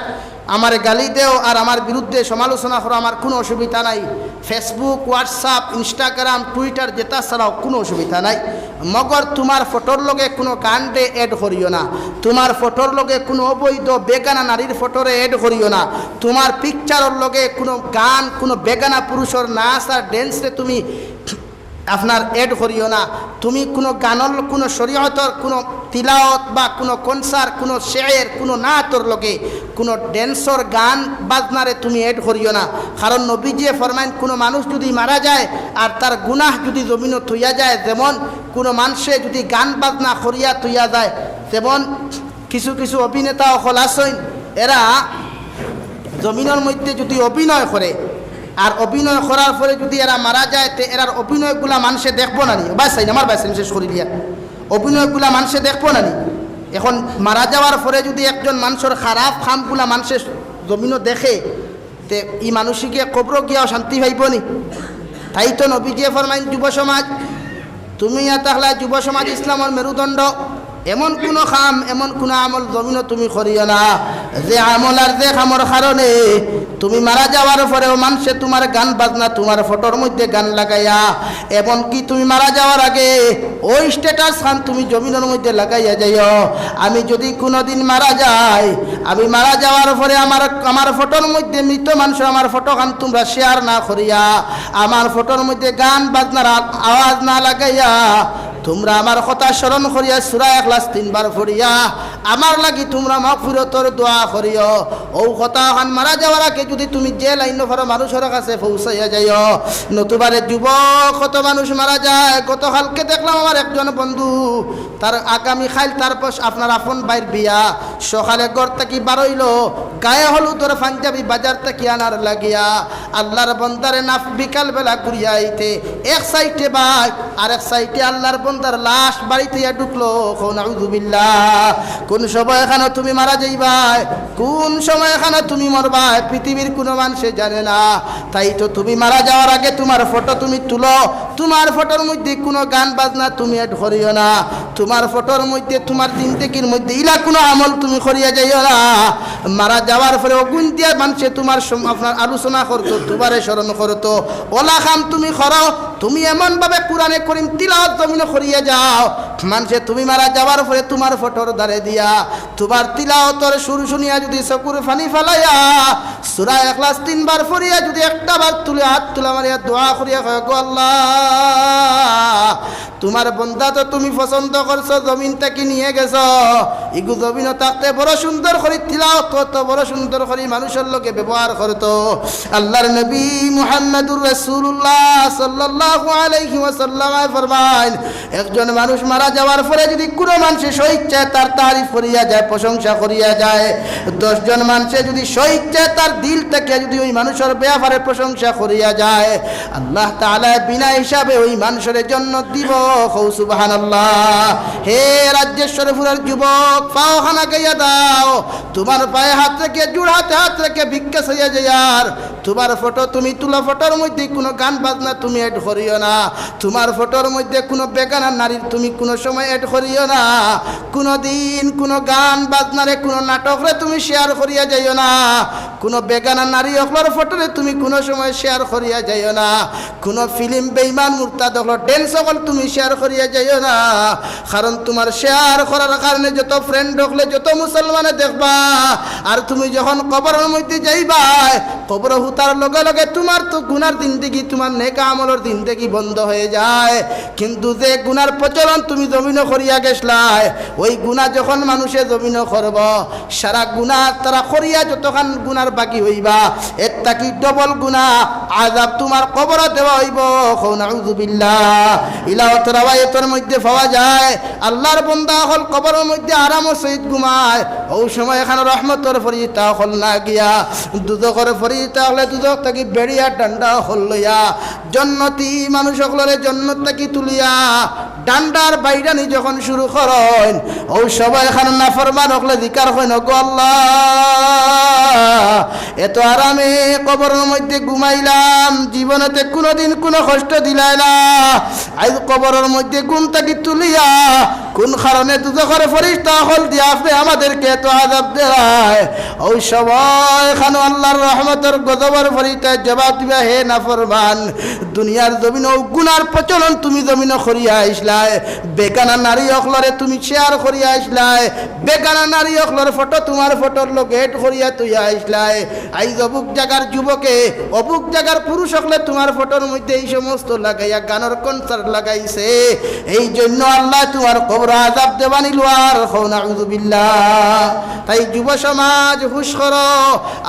আমারে গালি দেও আর আমার বিরুদ্ধে সমালোচনা করো, আমার কুনু অসুবিধা নাই। Facebook, WhatsApp, Instagram, Twitter যেতা চালাও, কুনু অসুবিধা নাই। মগর তুমার ফটোর লগে কুনু গানরে add করিও না, তুমার ফটোর লগে কুনু অবৈধ বেগানা নারীর ফটোরে add করিও না, তুমার পিকচারর লগে কুনু গান, কুনু বেগানা পুরুষর নাচ আর dance রে তুমি আপনার add করিও না। তুমি কুনু গানর, কুনু শরীয়তর কুনু তিলাওয়াত বা কুনু কনসার্ট, কুনু শের, কুনু নাতর লগে কুনু dance-র গান বাজনারে তুমি add করিও না। কারণ নবীজিয়ে ফরমাইন, কুনু মানুষ যুদি মারা যায় আর তার গুনাহ যুদি জমিনো থইয়া যায়, যেমন কুনু মানষে যুদি গান বাজনা করিয়া থইয়া যায়, যেমন কিছু কিছু অভিনেতা অকল আছইন, এরা জমিনর মধ্যে যুদি অভিনয় করে, আর অভিনয় করার পরে যুদি এরা মারা যায়, তে এরার অভিনয়গুলা মানষে দেখবো না নি? বাস, চাই না, আমার বাস, আমি শেষ করি দিয়া। অভিনয়গুলা মানষে দেখবো না নি? এখন মারা যাওয়ার পরে যুদি একজন মানষর খারাপ কামগুলা মানষে জমিনো দেখে, তে ই মানুষে গিয়া কবরো গিয়াও শান্তি পাইবো নি? তাই তো নবীজিয়ে ফরমাইন, যুব সমাজ, তুমি ইয়া তাহলা যুব সমাজ ইসলামর মেরুদণ্ড। এমন কুনু কাম, এমন কুনু আমল জমিনো তুমি করিও না, যে আমল আর যে কামর কারণে তুমি মারা যাওয়ার পরেও মানষে তুমার গান বাজনা, তুমার ফটোর মধ্যে গান লাগাইয়া, এমনকি তুমি মারা যাওয়ার আগে ওই status খান তুমি জমিনর মধ্যে লাগাইয়া যাইও। আমি যুদি কুনুদিন মারা যাই, আমি মারা যাওয়ার পরে আমার, আমার ফটোর মধ্যে মৃত মানষর আমার ফটো খান তুমরা share না করিয়া, আমার ফটোর মধ্যে গান বাজনার আ-, আওয়াজ না লাগাইয়া, তুমরা আমার কথা স্মরণ করিয়া সূরা ইখলাস তিনবার পড়িয়া আমার লাগি তুমরা মাগফিরতর দোয়া করিও। অউ কথা খান মারা যাওয়ার আগে যুদি তুমি যে লাইনো পারো মানুষর কাছে পৌঁছাইয়া যাইও। নতুবা রে যুবক, কত মানুষ মারা যায়। গতকালকে দেখলাম আমার একজন বন্ধু, তার আগামী কাইল তার পশ-, আপনার আপন ভাইর বিয়া। সকালে ঘর থাকি বারইলো, গায়ে হলুদর পাঞ্জাবি বাজার থাকি আনার লাগিয়া। আল্লার বন্দারে নাফ বিকাল বেলা ঘুরিয়া আইতে এক সাইডে ভাই, আর এক সাইডে আল্লার বন্দার লাশ বাড়িত আইয়া ঢুকলো। কও নাউজুবিল্লাহ। কুন সময় খানো তুমি মারা যাইবায়, কুন সময় খানো তুমি মরবায়, পৃথিবীর কুনু মানষে জানে না। তাই তো তুমি মারা যাওয়ার আগে তুমার ফটো তুমি তুলো, তুমার ফটোর মধ্যে কুনু গান বাজনা তুমি add করিও না, তুমার ফটোর মধ্যে, তুমার জিন্দেগির মধ্যে ইলা কুনু আমল তুমি করিয়া যাইও না। মারা যাওয়ার পরে অগুন দিয়া মানষে তুমার সম-, আপনার আলোচনা করতো, তুমারে স্মরণ করতো, অলা কাম তুমি করো। তুমি এমন ভাবে কোরআনে করিম তিলাওয়াত জমিনো করিয়া যাও, মানষে তুমি মারা যাওয়ার পরে তুমার ফটোর ধারে দিয়া তুমার তিলাওয়াতর সুর শুনিয়া যুদি চকুর পানি ফালাইয়া, সূরা ইখলাস তিনবার পড়িয়া যুদি একটা বার তুলে হাত তুলা মারিয়া দোয়া করিয়া কয়, "গো আল্লাহ, তুমার বন্দা তো তুমি পছন্দ করছো, জমিন থাকি নিয়া গেছো, ইগু জমিনো থাকতে বড় সুন্দর করি তিলাওয়াত করতো, বড় সুন্দর করি মানুষর লগে ব্যবহার করতো।" আল্লার নবী মুহাম্মাদুর রাসূলুল্লাহ সাল্লাল্লাহু আলাইহি ওয়াসাল্লাম ফরমাইন, একজন মানুষ মারা যাওয়ার পরে যুদি কুনু মানষে স্বইচ্ছায় তার তারিফ করিয়া যায়, প্রশংসা করিয়া যায়, দশ জন মানষে যুদি স্বইচ্ছায় তার দিল থাকি যুদি ওই মানুষর ব্যাপারে প্রশংসা করিয়া যায়, আল্লাহ তাআলায় বিনা হিসাবে ওই মানষরে জন্নত দিবো। কও সুবহানাল্লাহ। হে রাজ্যেশ্বরপুরর যুবক, পাও খান আগাইয়া দাও, তুমার পায়ে হাত রেখে, জোড় হাতে হাত রেখে ভিক্ষা চাইয়া যাইয়ার, তুমার ফটো তুমি তুলো, ফটোর মধ্যে কুনু গান বাজনা তুমি add করিও না। তুমার ফটোর মধ্যে কুনু বেগানা নারীর তুমি কুনু সময় add করিও না। কুনুদিন কুনু গান বাজনারে, কুনু নাটকরে তুমি share করিয়া যাইও না। কুনু বেগানা নারী অকলর ফটোরে তুমি কুনু সময় share করিয়া যাইও না। কুনু film বেইমান মুরতাদ অকলর dance অকল তুমি share করিয়া যাইও না। কারণ তুমার share করার কারণে যত friend অকলে, যত মুসলমানে দেখবা, আর তুমি যখন কবরর মধ্যে যাইবায়, কবরো হুতার লগে লগে তুমার তো গুনার জিন্দেগি, তুমার নেক আমলর জিন্দেগি বন্ধ হয়ে যায়। কিন্তু যে গুনার প্রচলন তুমি জমিনো করিয়া গেছলায়, ওই গুনা যখন মানষে জমিনো করবো, সারা গুনা তারা করিয়া যতখান গুনার বাকি হইবা, এর থাকি double গুনা আযাব তুমার কবরো দেওয়া হইবো। কও নাউজুবিল্লাহ। ইলা অত রাওয়ায়াতর মধ্যে পাওয়া যায়, আল্লার বন্দা অকল কবরর মধ্যে আরামর সহিত ঘুমায়, অউ সময় এখান রহমতর ফিরিস্তা অকল না গিয়া, দুজখর ফিরিস্তা অকলে দুজখ থাকি বেড়িয়া ডান্ডা অকল লইয়া, জন্নতি মানুষ অকলরে জন্নত থাকি তুলিয়া, ডান্ডার বাইরানি যখন শুরু করইন, অউ সময় এখান নাফরমান অকলে জিকার কইন, "ওগো আল্লাহ, এত আরামে কবরর মধ্যে ঘুমাইলাম, জীবনেতে কুনুদিন কুনু কষ্ট দিলায় না, আইজ কবরর মধ্যে ঘুম থাকি তুলিয়া কোন কারণে দুজখর ফিরিস্তা অকল দিয়া আপনে আমাদেরকে এত আযাব দেরায়? অউ সময় খানো আল্লার রহমতর গজবর ফিরিস্তায় জবাব দিবা, হে নাফরমান, দুনিয়ার জমিনো অউ গুনার প্রচলন তুমি জমিনো করিয়া আইছলায়, বেগানা নারী অকলরে তুমি share করিয়া আইছলায়, বেগানা নারী অকলর ফটো তুমার ফটোর লগে add করিয়া থইয়া আইছলায়। আইজ অমুক জাগার যুবকে, অমুক জাগার পুরুষ অকলে তুমার ফটোর মধ্যে এই সমস্ত লাগাইয়া গানর concert লাগাইছে। এই জন্য আল্লায় তুমার কবরো আযাব দেবা নি লুয়ার, কও নাউজুবিল্লাহ। তাই যুব সমাজ হুশ করো,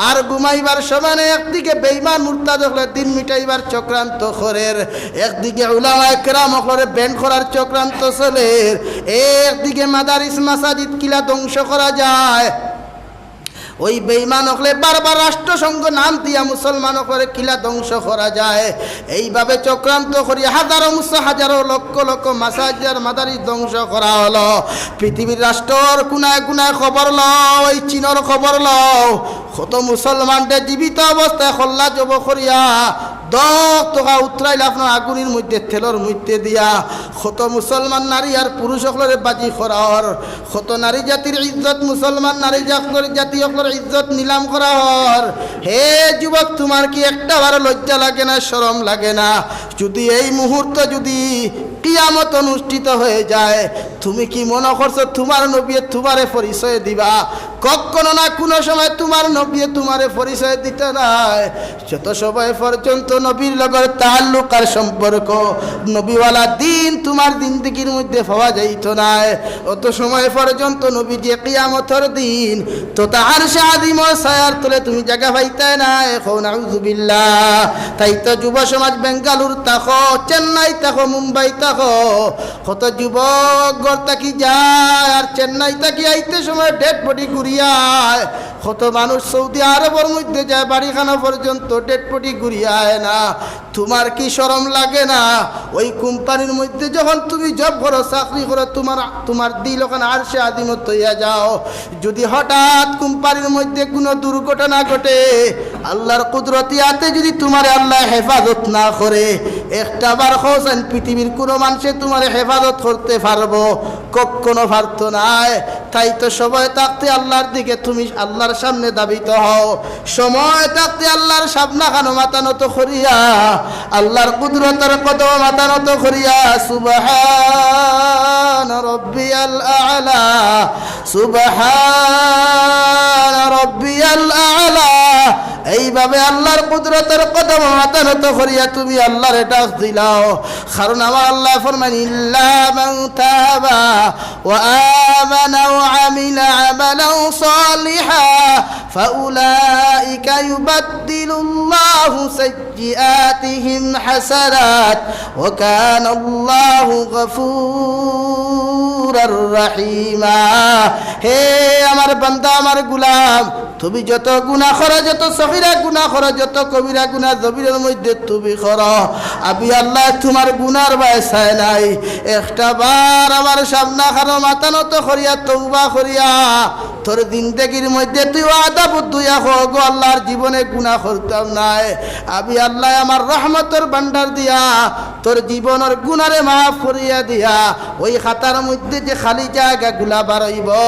আর ঘুমাইবার সময় একদিকে বেইমান মুরতাদ অকলে দিন মিটাইবার চক্রান্ত করের, একদিকে উলামায়ে কেরাম অকলরে band করার চক্রান্ত চলের, একদিকে মাদারিস মাসাজিদ কিলা ধ্বংস করা যায়। ওই বেইমান অকলে বারবার রাষ্ট্রসংঘ নাম দিয়া মুসলমান অকলরে কিলা ধ্বংস করা যায়, এইভাবে চক্রান্ত করি হাজারো মুসা-, হাজারো লক্ষ লক্ষ মাসাজিদ আর মাদারিস ধ্বংস করা হলো। পৃথিবীর রাষ্ট্রর কুনায় কুনায় খবর লও, ওই চীনর খবর লও, কত মুসলমানরে জীবিত অবস্থায় কল্লা জব করিয়া দশ টকা উতরাইল আপনার আগুনির মধ্যে, তেলর মধ্যে দিয়া। কত মুসলমান নারী আর পুরুষ অকলরে বাজি করা অর, কত নারী জাতির ইজ্জত, মুসলমান নারী জাতর, জাতি অকলর ইজ্জত নিলাম করা অর। হে যুবক, তুমার কি একটা বারো লজ্জা লাগে না, শরম লাগে না? যদি এই মুহূর্ত যদি কিয়ামত অনুষ্ঠিত হয়ে যায়, তুমি কি মনে করছো তুমার নবীয়ে তুমারে পরিচয় দিবা? কখনো না, কোনো সময় তুমার নবীয়ে তুমারে পরিচয় দিতা নায়। যত সময় পর্যন্ত নবীর লগর তাল্লুক আর সম্পর্ক, নবীওয়ালা দিন তুমার জিন্দেগির মধ্যে পাওয়া যাইতো নায়, অত সময় পর্যন্ত নবীজি কিয়ামতর দিন তথা আরশে আজিমর ছায়ার তলে তুমি জাগা পাইতায় নায়। কও নাউজুবিল্লাহ। তাই তো যুব সমাজ বেঙ্গালুর থাকো, চেন্নাই থাকো, মুম্বাই থাকো, কত যুবক ঘর থাকি যায় আর চেন্নাই থাকি আইতে সময় dead body ঘুরিয়া আয়। কত মানুষ সৌদি আরবর মধ্যে যায়, বাড়িখানা পর্যন্ত dead body ঘুরিয়া আয় না। তুমার কি শরম লাগে না? ওই কোম্পানির মধ্যে যখন তুমি জব করো, চাকরি করো, তুমার, তুমার দিল ওখানে আরশে আজিমত হইয়া যাও। যদি হঠাৎ কোম্পানির মধ্যে কোনো দুর্ঘটনা ঘটে, আল্লার কুদরতি আতে যদি তুমারে আল্লায় হেফাজত না করে, একটা বার কওছাইন পৃথিবীর কোনো মানষে তুমারে হেফাজত করতে পারবো? কখনো পারতো নায়। তাই তো সময় থাকতে আল্লার দিকে তুমি আল্লার সামনে ধাবিত হও, সময় থাকতে আল্লার সামনাখানো মাথা নত করিয়া, আল্লার কুদরতর কদমো মাথা নত করিয়া, সুবহান রব্বিয়াল আ'লা, সুবহান রব্বিয়াল আ'লা। এইভাবে আল্লার কুদরতর কদমো মাথা নত করিয়া তুমি আল্লারে ডাক দিলাও। কারণ আমার আল্লায় ফরমাইন, ইল্লা মান তাবা ওয়া আমানা ওয়া আমিলা আমালান সালিহা ফাউলাইকা ইউবাদদিলুল্লাহু সাইয়্যিআতিহিম হাসানাত ওয়া কানাল্লাহু গাফুরার রাহিমা। হে আমার বান্দা, আমার গোলাম, তুমি যত গুনা করো, যত সগীরা গুনা করো, যত কবিরা গুনা জমিনর মধ্যে তুমি করো, আমি আল্লায় তুমার গুনার বায় চাই নাই। একটা বার আমার সামনাখানো মাথা নত করিয়া তওবা করিয়া তোর জিন্দেগির মধ্যে তুই ওয়াদাবদ্ধ অইয়া ক, গো আল্লাহ, আর জীবনে গুনা করতাম নায়। আমি আল্লায় আমার রহমতর ভান্ডার দিয়া তোর জীবনর গুনারে মাফ করিয়া দিয়া ওই খাতার মধ্যে যে খালি জাগাগুলা বারইবো,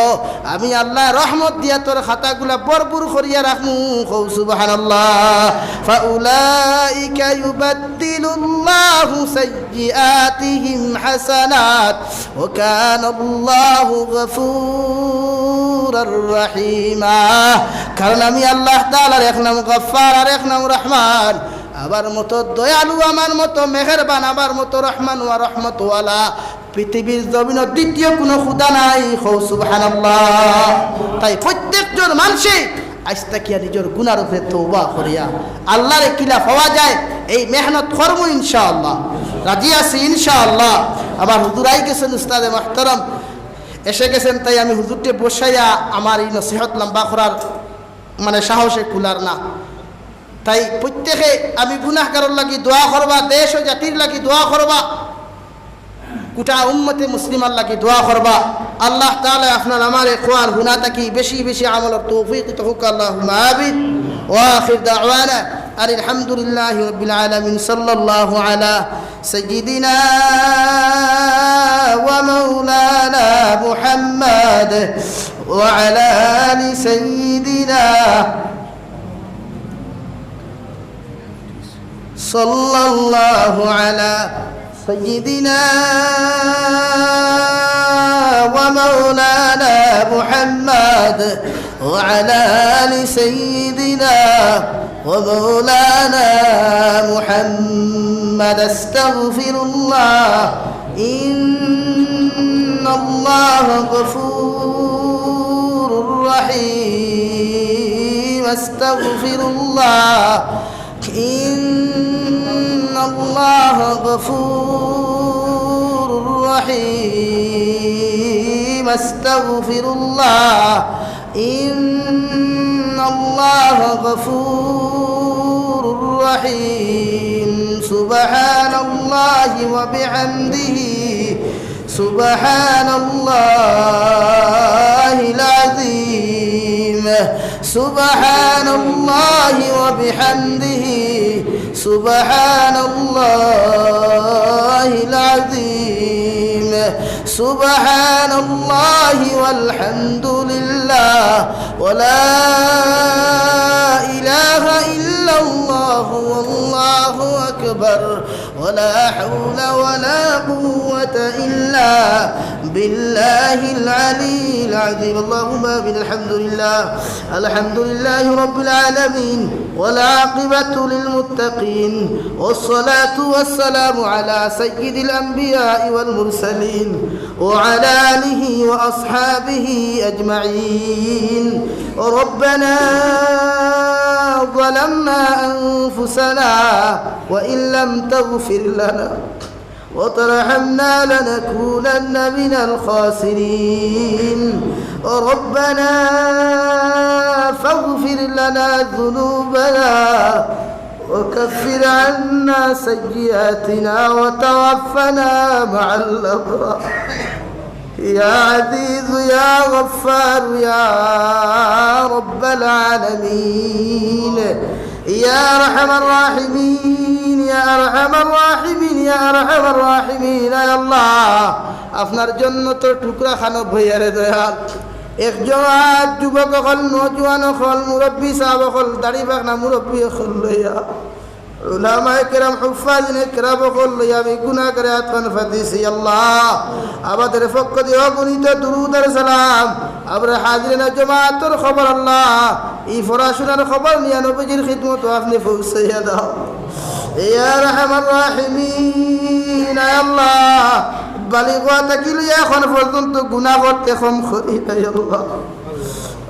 আমি আল্লায় রহমত দিয়া তোর খাতাগুলা ভরপুর করিয়া রাখমু। কও সুবহানাল্লাহ। ফাউলাইকা ইউবাদদিলুল্লাহু সাইয়্যিআতিহিম হাসানাত ওয়া কানাল্লাহু গাফুরার রাহিমা। কারণ আমি আল্লাহ তাআলার এক নাম গাফফার আর এক নাম রহমান। আমার মতো দয়ালু, আমার মতো মেহেরবান, আমার মতো রহমান ওয়া রহমতওয়ালা পৃথিবীর জমিনো দ্বিতীয় কোনো খুদা নাই। কও সুবহানাল্লাহ। তাই প্রত্যেকজন মানষে আইজ থাকিয়া নিজর গুনার উপরে তওবা করিয়া আল্লারে কিলা পাওয়া যায়, এই মেহনত করমু ইনশাআল্লাহ। রাজি আছি ইনশাআল্লাহ। আমার হুজুর আই গেছেন, উস্তাদে মুহতারাম এসে গেছেন, তাই আমি হুজুররে বসাইয়া আমার এই নসিহত লম্বা করার মানে সাহসে কুলার না। তাই প্রত্যেকে আমি গুনাহগারর লাগি দোয়া করবা, দেশ ও জাতির লাগি দোয়া করবা, গোটা উম্মতে মুসলিমার লাগি দোয়া করবা। আল্লাহ তাআলা আপনার আমারে কোরআন হুনা থাকি বেশি বেশি আমলর তৌফিক তৌফিক আল্লাহুম্মা আমিন। ওয়া আখির দাওয়ানা আনিল হামদুলিল্লাহি রাব্বিল আলামিন। সাল্লাল্লাহু আলা সাইয়্যিদিনা ومولانا محمد وعلى آل سيدنا صلى الله على سيدنا ومولانا محمد وعلى آل سيدنا ومولانا محمد. أستغفر الله، إن الله غفور رحيم. أستغفر الله، إن الله غفور رحيم. أستغفر الله، إن الله غفور رحيم. سبحان الله وبحمده، سبحان الله العظيم، سبحان الله وبحمده، سبحان الله العظيم، سبحان الله والحمد لله، ولا إله إلا الله، والله أكبر، ولا حول ولا قوة إلا بالله العلي العظيم. اللهم آمين. الحمد لله، الحمد لله رب العالمين، والعاقبة للمتقين، والصلاة والسلام على سيد الأنبياء والمرسلين، وعلى آله وأصحابه أجمعين. ربنا ظلمنا أنفسنا وإن لم تغفر لنا وترحمنا لنكونن من الخاسرين. ربنا فاغفر لنا ذنوبنا وكفر عنا سيئاتنا وتوفنا مع الأبرار. يا عزيز يا غفار يا رب العالمين، يا أرحم الراحمين، يا أرحم الراحمين، يا أرحم الراحمين. يا আল্লাহ, আপনার জন্নতর টুকরা খানো বইয়ারে দয়াল। এক জমাত যুবক অকল, নওজোয়ান অকল, মুরব্বি সাব অকল, দাড়ি পাকনা মুরব্বি অকল লইয়া, উলামায়ে কেরাম, হুফফাজিনে কেরাম অকল লইয়া আমি গুনাহগারে আতখান ফাদিছি। আল্লাহ, আমাদের পক্ষ দিয়া অগণিত দুরুদ আর সালাম। আমরা হাজিরিনে জমাতর খবর আল্লাহ, ই পড়াশোনার খবর নিয়া নবীজির খিদমতো আপনে পৌঁছাইয়া দাও। ইয়া আরহামার রাহিমিন, আয় আল্লাহ, বালিগ অওয়া থাকি লইয়া এখন পর্যন্ত গুনাহ করতে কম করি নাই আল্লাহ।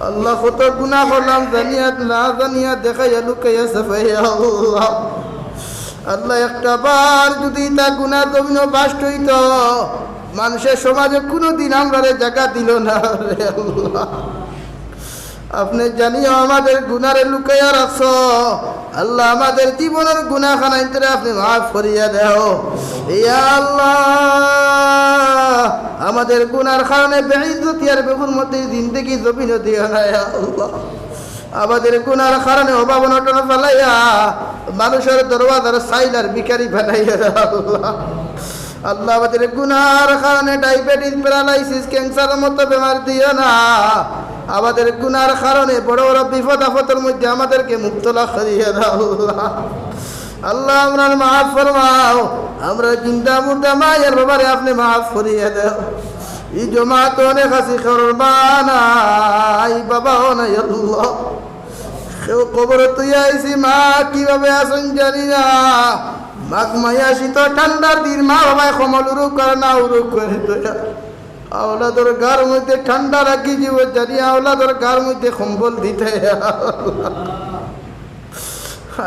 আল্লাহ, কত গুনাহ করলাম জানিয়া না জানিয়া, দেখাইয়া লুকাইয়া ছাপাইয়া আল্লাহ। আল্লাহ, একটা বার যদি ইতা গুনার জমিনো বাস্ট অইতো, মানষে সমাজে কুনুদিন আমরারে জাগা দিলো না রে আল্লাহ। আপনে জানিয়াও আমাদের গুনারে লুকাইয়া রাখছো। আল্লাহ, আমাদের জীবনর গুনাহ খানাইন্তরে আপনে মাফ করিয়া দেও। ইয়া আল্লাহ, আমাদের গুনার কারণে বেইজ্জতি আর বেহুরমতির জিন্দেগি জমিনো দিও না, ইয়া আল্লাহ। আমাদের গুনার কারণে অভাব অনটন ফালাইয়া মানুষর দরওয়াজার ছাইল আর ভিখারি বানাইও না, আল্লাহ। আল্লাহ, আমাদের গুনার কারণে ডায়াবেটিস, প্যারালাইসিস, ক্যান্সারর মতো বেমার দিও না। আমাদের গুনার কারণে বড় বড় বিপদ আপদর মধ্যে আমাদেরকে মুক্তলা করিও না, আল্লাহ। আল্লাহ, আমরারে মাফ ফরমাও। আমরার জিন্দা মুর্দা মাই আর বাবারে আপনে মাফ করিয়া দেও। ই জমাতো অনেক আছি, কেউর মা নাই, বাবাও নাই, আল্লাহ। কেউ কবরো থুইয়া আইছি, মা কিভাবে আছইন জানি না। মাঘ মাইয়া শীত ঠান্ডার দিন, মা বাবায় কম্বল উরুক আর না উরুক করি থইয়া আওলাদর গার মধ্যে ঠান্ডা রাখি জীবন জানি, আওলাদর গার মধ্যে কম্বল দিতে।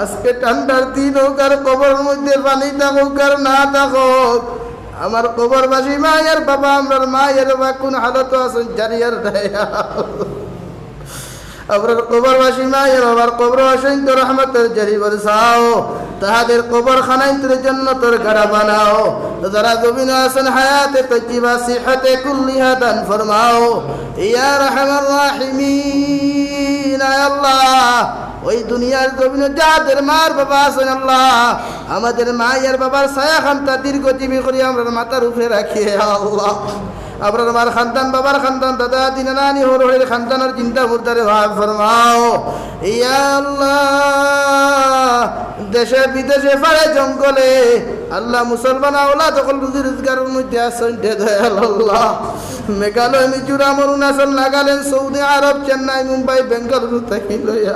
আজকে ঠান্ডার দিন অউক আর কবরর মধ্যে পানি থাকউক আর না থাকউক, আমার কবরবাসী মা আর বাবা, আমরার মা আর বাবা কুন হালতো আছইন জানি আর নাই। আমরার কবরবাসী মা আর বাবার কবরবাসীর রহমতর ঝড়ি বরসাও, তাহাদের কবর খানাইন্তরে জন্নতর গাড়া বানাও। যারা জমিনো আছইন হায়াতে তৈয়বা সিহাতে কুল্লিহা দান ফরমাও। ইয়া আরহামার রাহিমিন, আয় আল্লাহ, ওই দুনিয়ার জমিনো যাদের মার বাবা আছইন আল্লাহ, আমাদের মা আর বাবার ছায়া খান্তা দীর্ঘজীবী করি আমরার মাথার উপরে রাখিও আল্লাহ। আমরার মার খান্দান, বাবার খান্দান, দাদা, দিনা, নানি, হর হরির খান্দানর জিন্দা মুর্দারে মাফ ফরমাও। ইয়া আল্লাহ, দেশে বিদেশে পাড়ে জঙ্গলে আল্লাহ মুসলমান আওলাদ অকল রুজি রোজগারর মধ্যে আছইন রে দয়াল আল্লাহ। মেঘালয়, মিজোরাম, অরুণাচল, নাগাল্যান্ড, সৌদি আরব, চেন্নাই, মুম্বাই, বেঙ্গালুরু থাকি লইয়া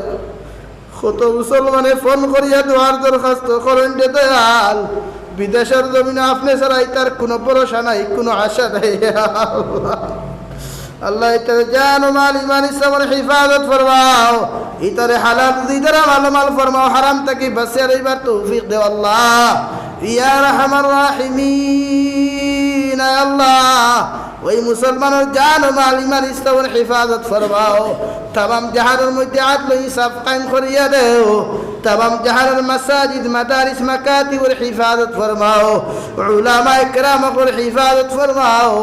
কত মুসলমানে ফোন করিয়া দোয়ার দরখাস্ত করইন রে দয়াল। বিদেশর জমিনো আপনে ছাড়া ইতার কুনু ভরসা নাই, কুনু আশা নাই। আল্লাহ, ইতারে জান ও মাল, ইমান, ইসলামর হেফাজত ফরমাও। ইতারে হালাল রুজি দ্বারা মালামাল ফরমাও, হারাম থাকি বাঁচিয়া রইবার তৌফিক দেও আল্লাহ। ইয়া আরহামার রাহিমিন, আয় আল্লাহ, ওই মুসলমানর জান ও মাল, ইমান, ইসলামর হেফাজত ফরমাও। তামাম জাহানর মধ্যে আদল ও ইনসাফ কায়েম করিয়া দেও। তামাম জাহানর মাসাজিদ, মাদারিস, মাকাতিবর হেফাজত ফরমাও। উলামায়ে কেরাম অকলর হেফাজত ফরমাও।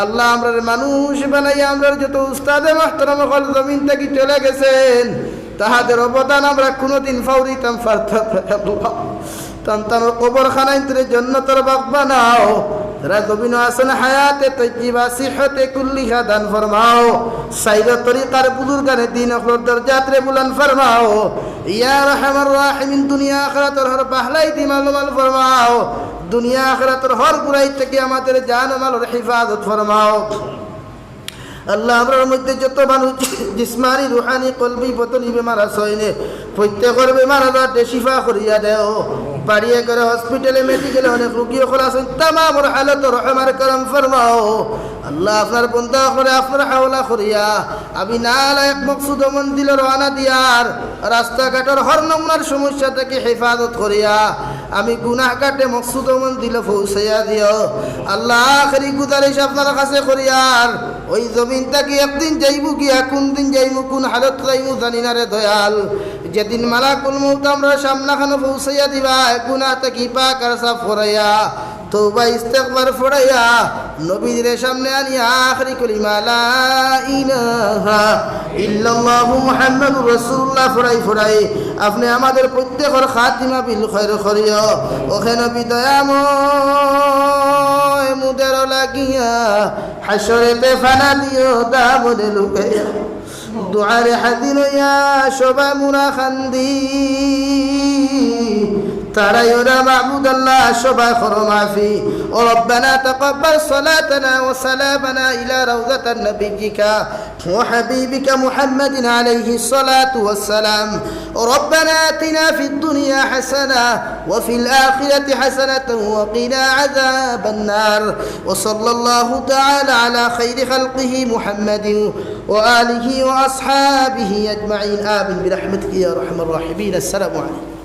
আল্লাহ, আমরারে মানুষ বানাইয়া আমরার যত উস্তাদে মুহতারাম অকল জমিন থাকি চলে গেছইন, তাহাদের অবদান আমরা কুনুদিন ফাউরিতাম পারতাম নায় আল্লাহ। তান তান কবরখানাইন্তরে জন্নতর বাগ বানাও। যারা জমিনো আছইন হায়াতে তৈয়্যিবা, সিহতে কুল্লিহা দান ফরমাও। সাইর তরিকার বুজুর্গানে দিন অকলর দরজাতরে বুলন্দ ফরমাও। ইয়া আরহামার রাহিমিন, দুনিয়া আখিরাতর হর ভালাই দি মালামাল ফরমাও। দুনিয়া আখিরাতর হর বুরাই থাকি আমাদের জান ও মালর হেফাজত ফরমাও। আল্লাহ, আমরার মধ্যে যত মানুষ জিসমানি, রুহানি, কলবি, বতনি বেমার আছইন, প্রত্যেকর বেমার আজাররে শিফা করিয়া দেও। বাড়িয়ে ঘরে, হসপিটালে, মেডিকেলে অনেক রুগী অকল আছইন, তামামর হালতো রহম আর করম ফরমাও। আল্লাহ, আপনার বন্দা অকলরে আপনার হাওলা করিয়া আমি নালায়েক মকসুদ ও মঞ্জিলো রওয়ানা দিয়ার রাস্তাঘাটর হর নমুনার সমস্যা থাকি হেফাজত করিয়া আমি গুনাহগারে মকসুদ ও মঞ্জিলো পৌঁছাইয়া দিও। আল্লাহ, আখেরি গুজারিশ আপনার কাছে করিয়ার, ওই জমিন থাকি একদিন যাইমু গিয়া, কুন দিন যাইমু, কুন হালত যাইমু জানি না রে দয়াল। যেদিন মালাকুল মউত আমরার সামনাখানো পৌঁছাইয়া দিবা, গুনাহ থাকি পাক আর সাফ করাইয়া, তওবা ইস্তেগফার ফড়াইয়া, নবীজিরে সামনে আনিয়া আখেরি কলিমা লা ইলাহা ইল্লাল্লাহু মুহাম্মাদুর রাসূলুল্লাহ ফড়াই ফড়াই আপনে আমাদের প্রত্যেকর খাতিমা বিল খৈর করিও। ওহে নবী দয়াময়, মুদের লাগিয়া হাশরেতে ফানা দিও দামনে লুকাইয়া। দুয়ারে হাজির অইয়া সবাই মুরা খান্দি। তারাই ওরা মাবুদ আল্লাহ সবাই করো মাফি। ও রব্বানা তাকাব্বাল সালাতানা ওয়া সালামানা ইলা রাউজাতান নাবিয়্যিকা وحبيبك محمد عليه الصلاة والسلام. ربنا آتنا في الدنيا حسنة وفي الآخرة حسنة وقنا عذاب النار. وصلى الله تعالى على خير خلقه محمد وآله وأصحابه أجمعين. آمين برحمتك يا أرحم الراحمين. السلام عليكم.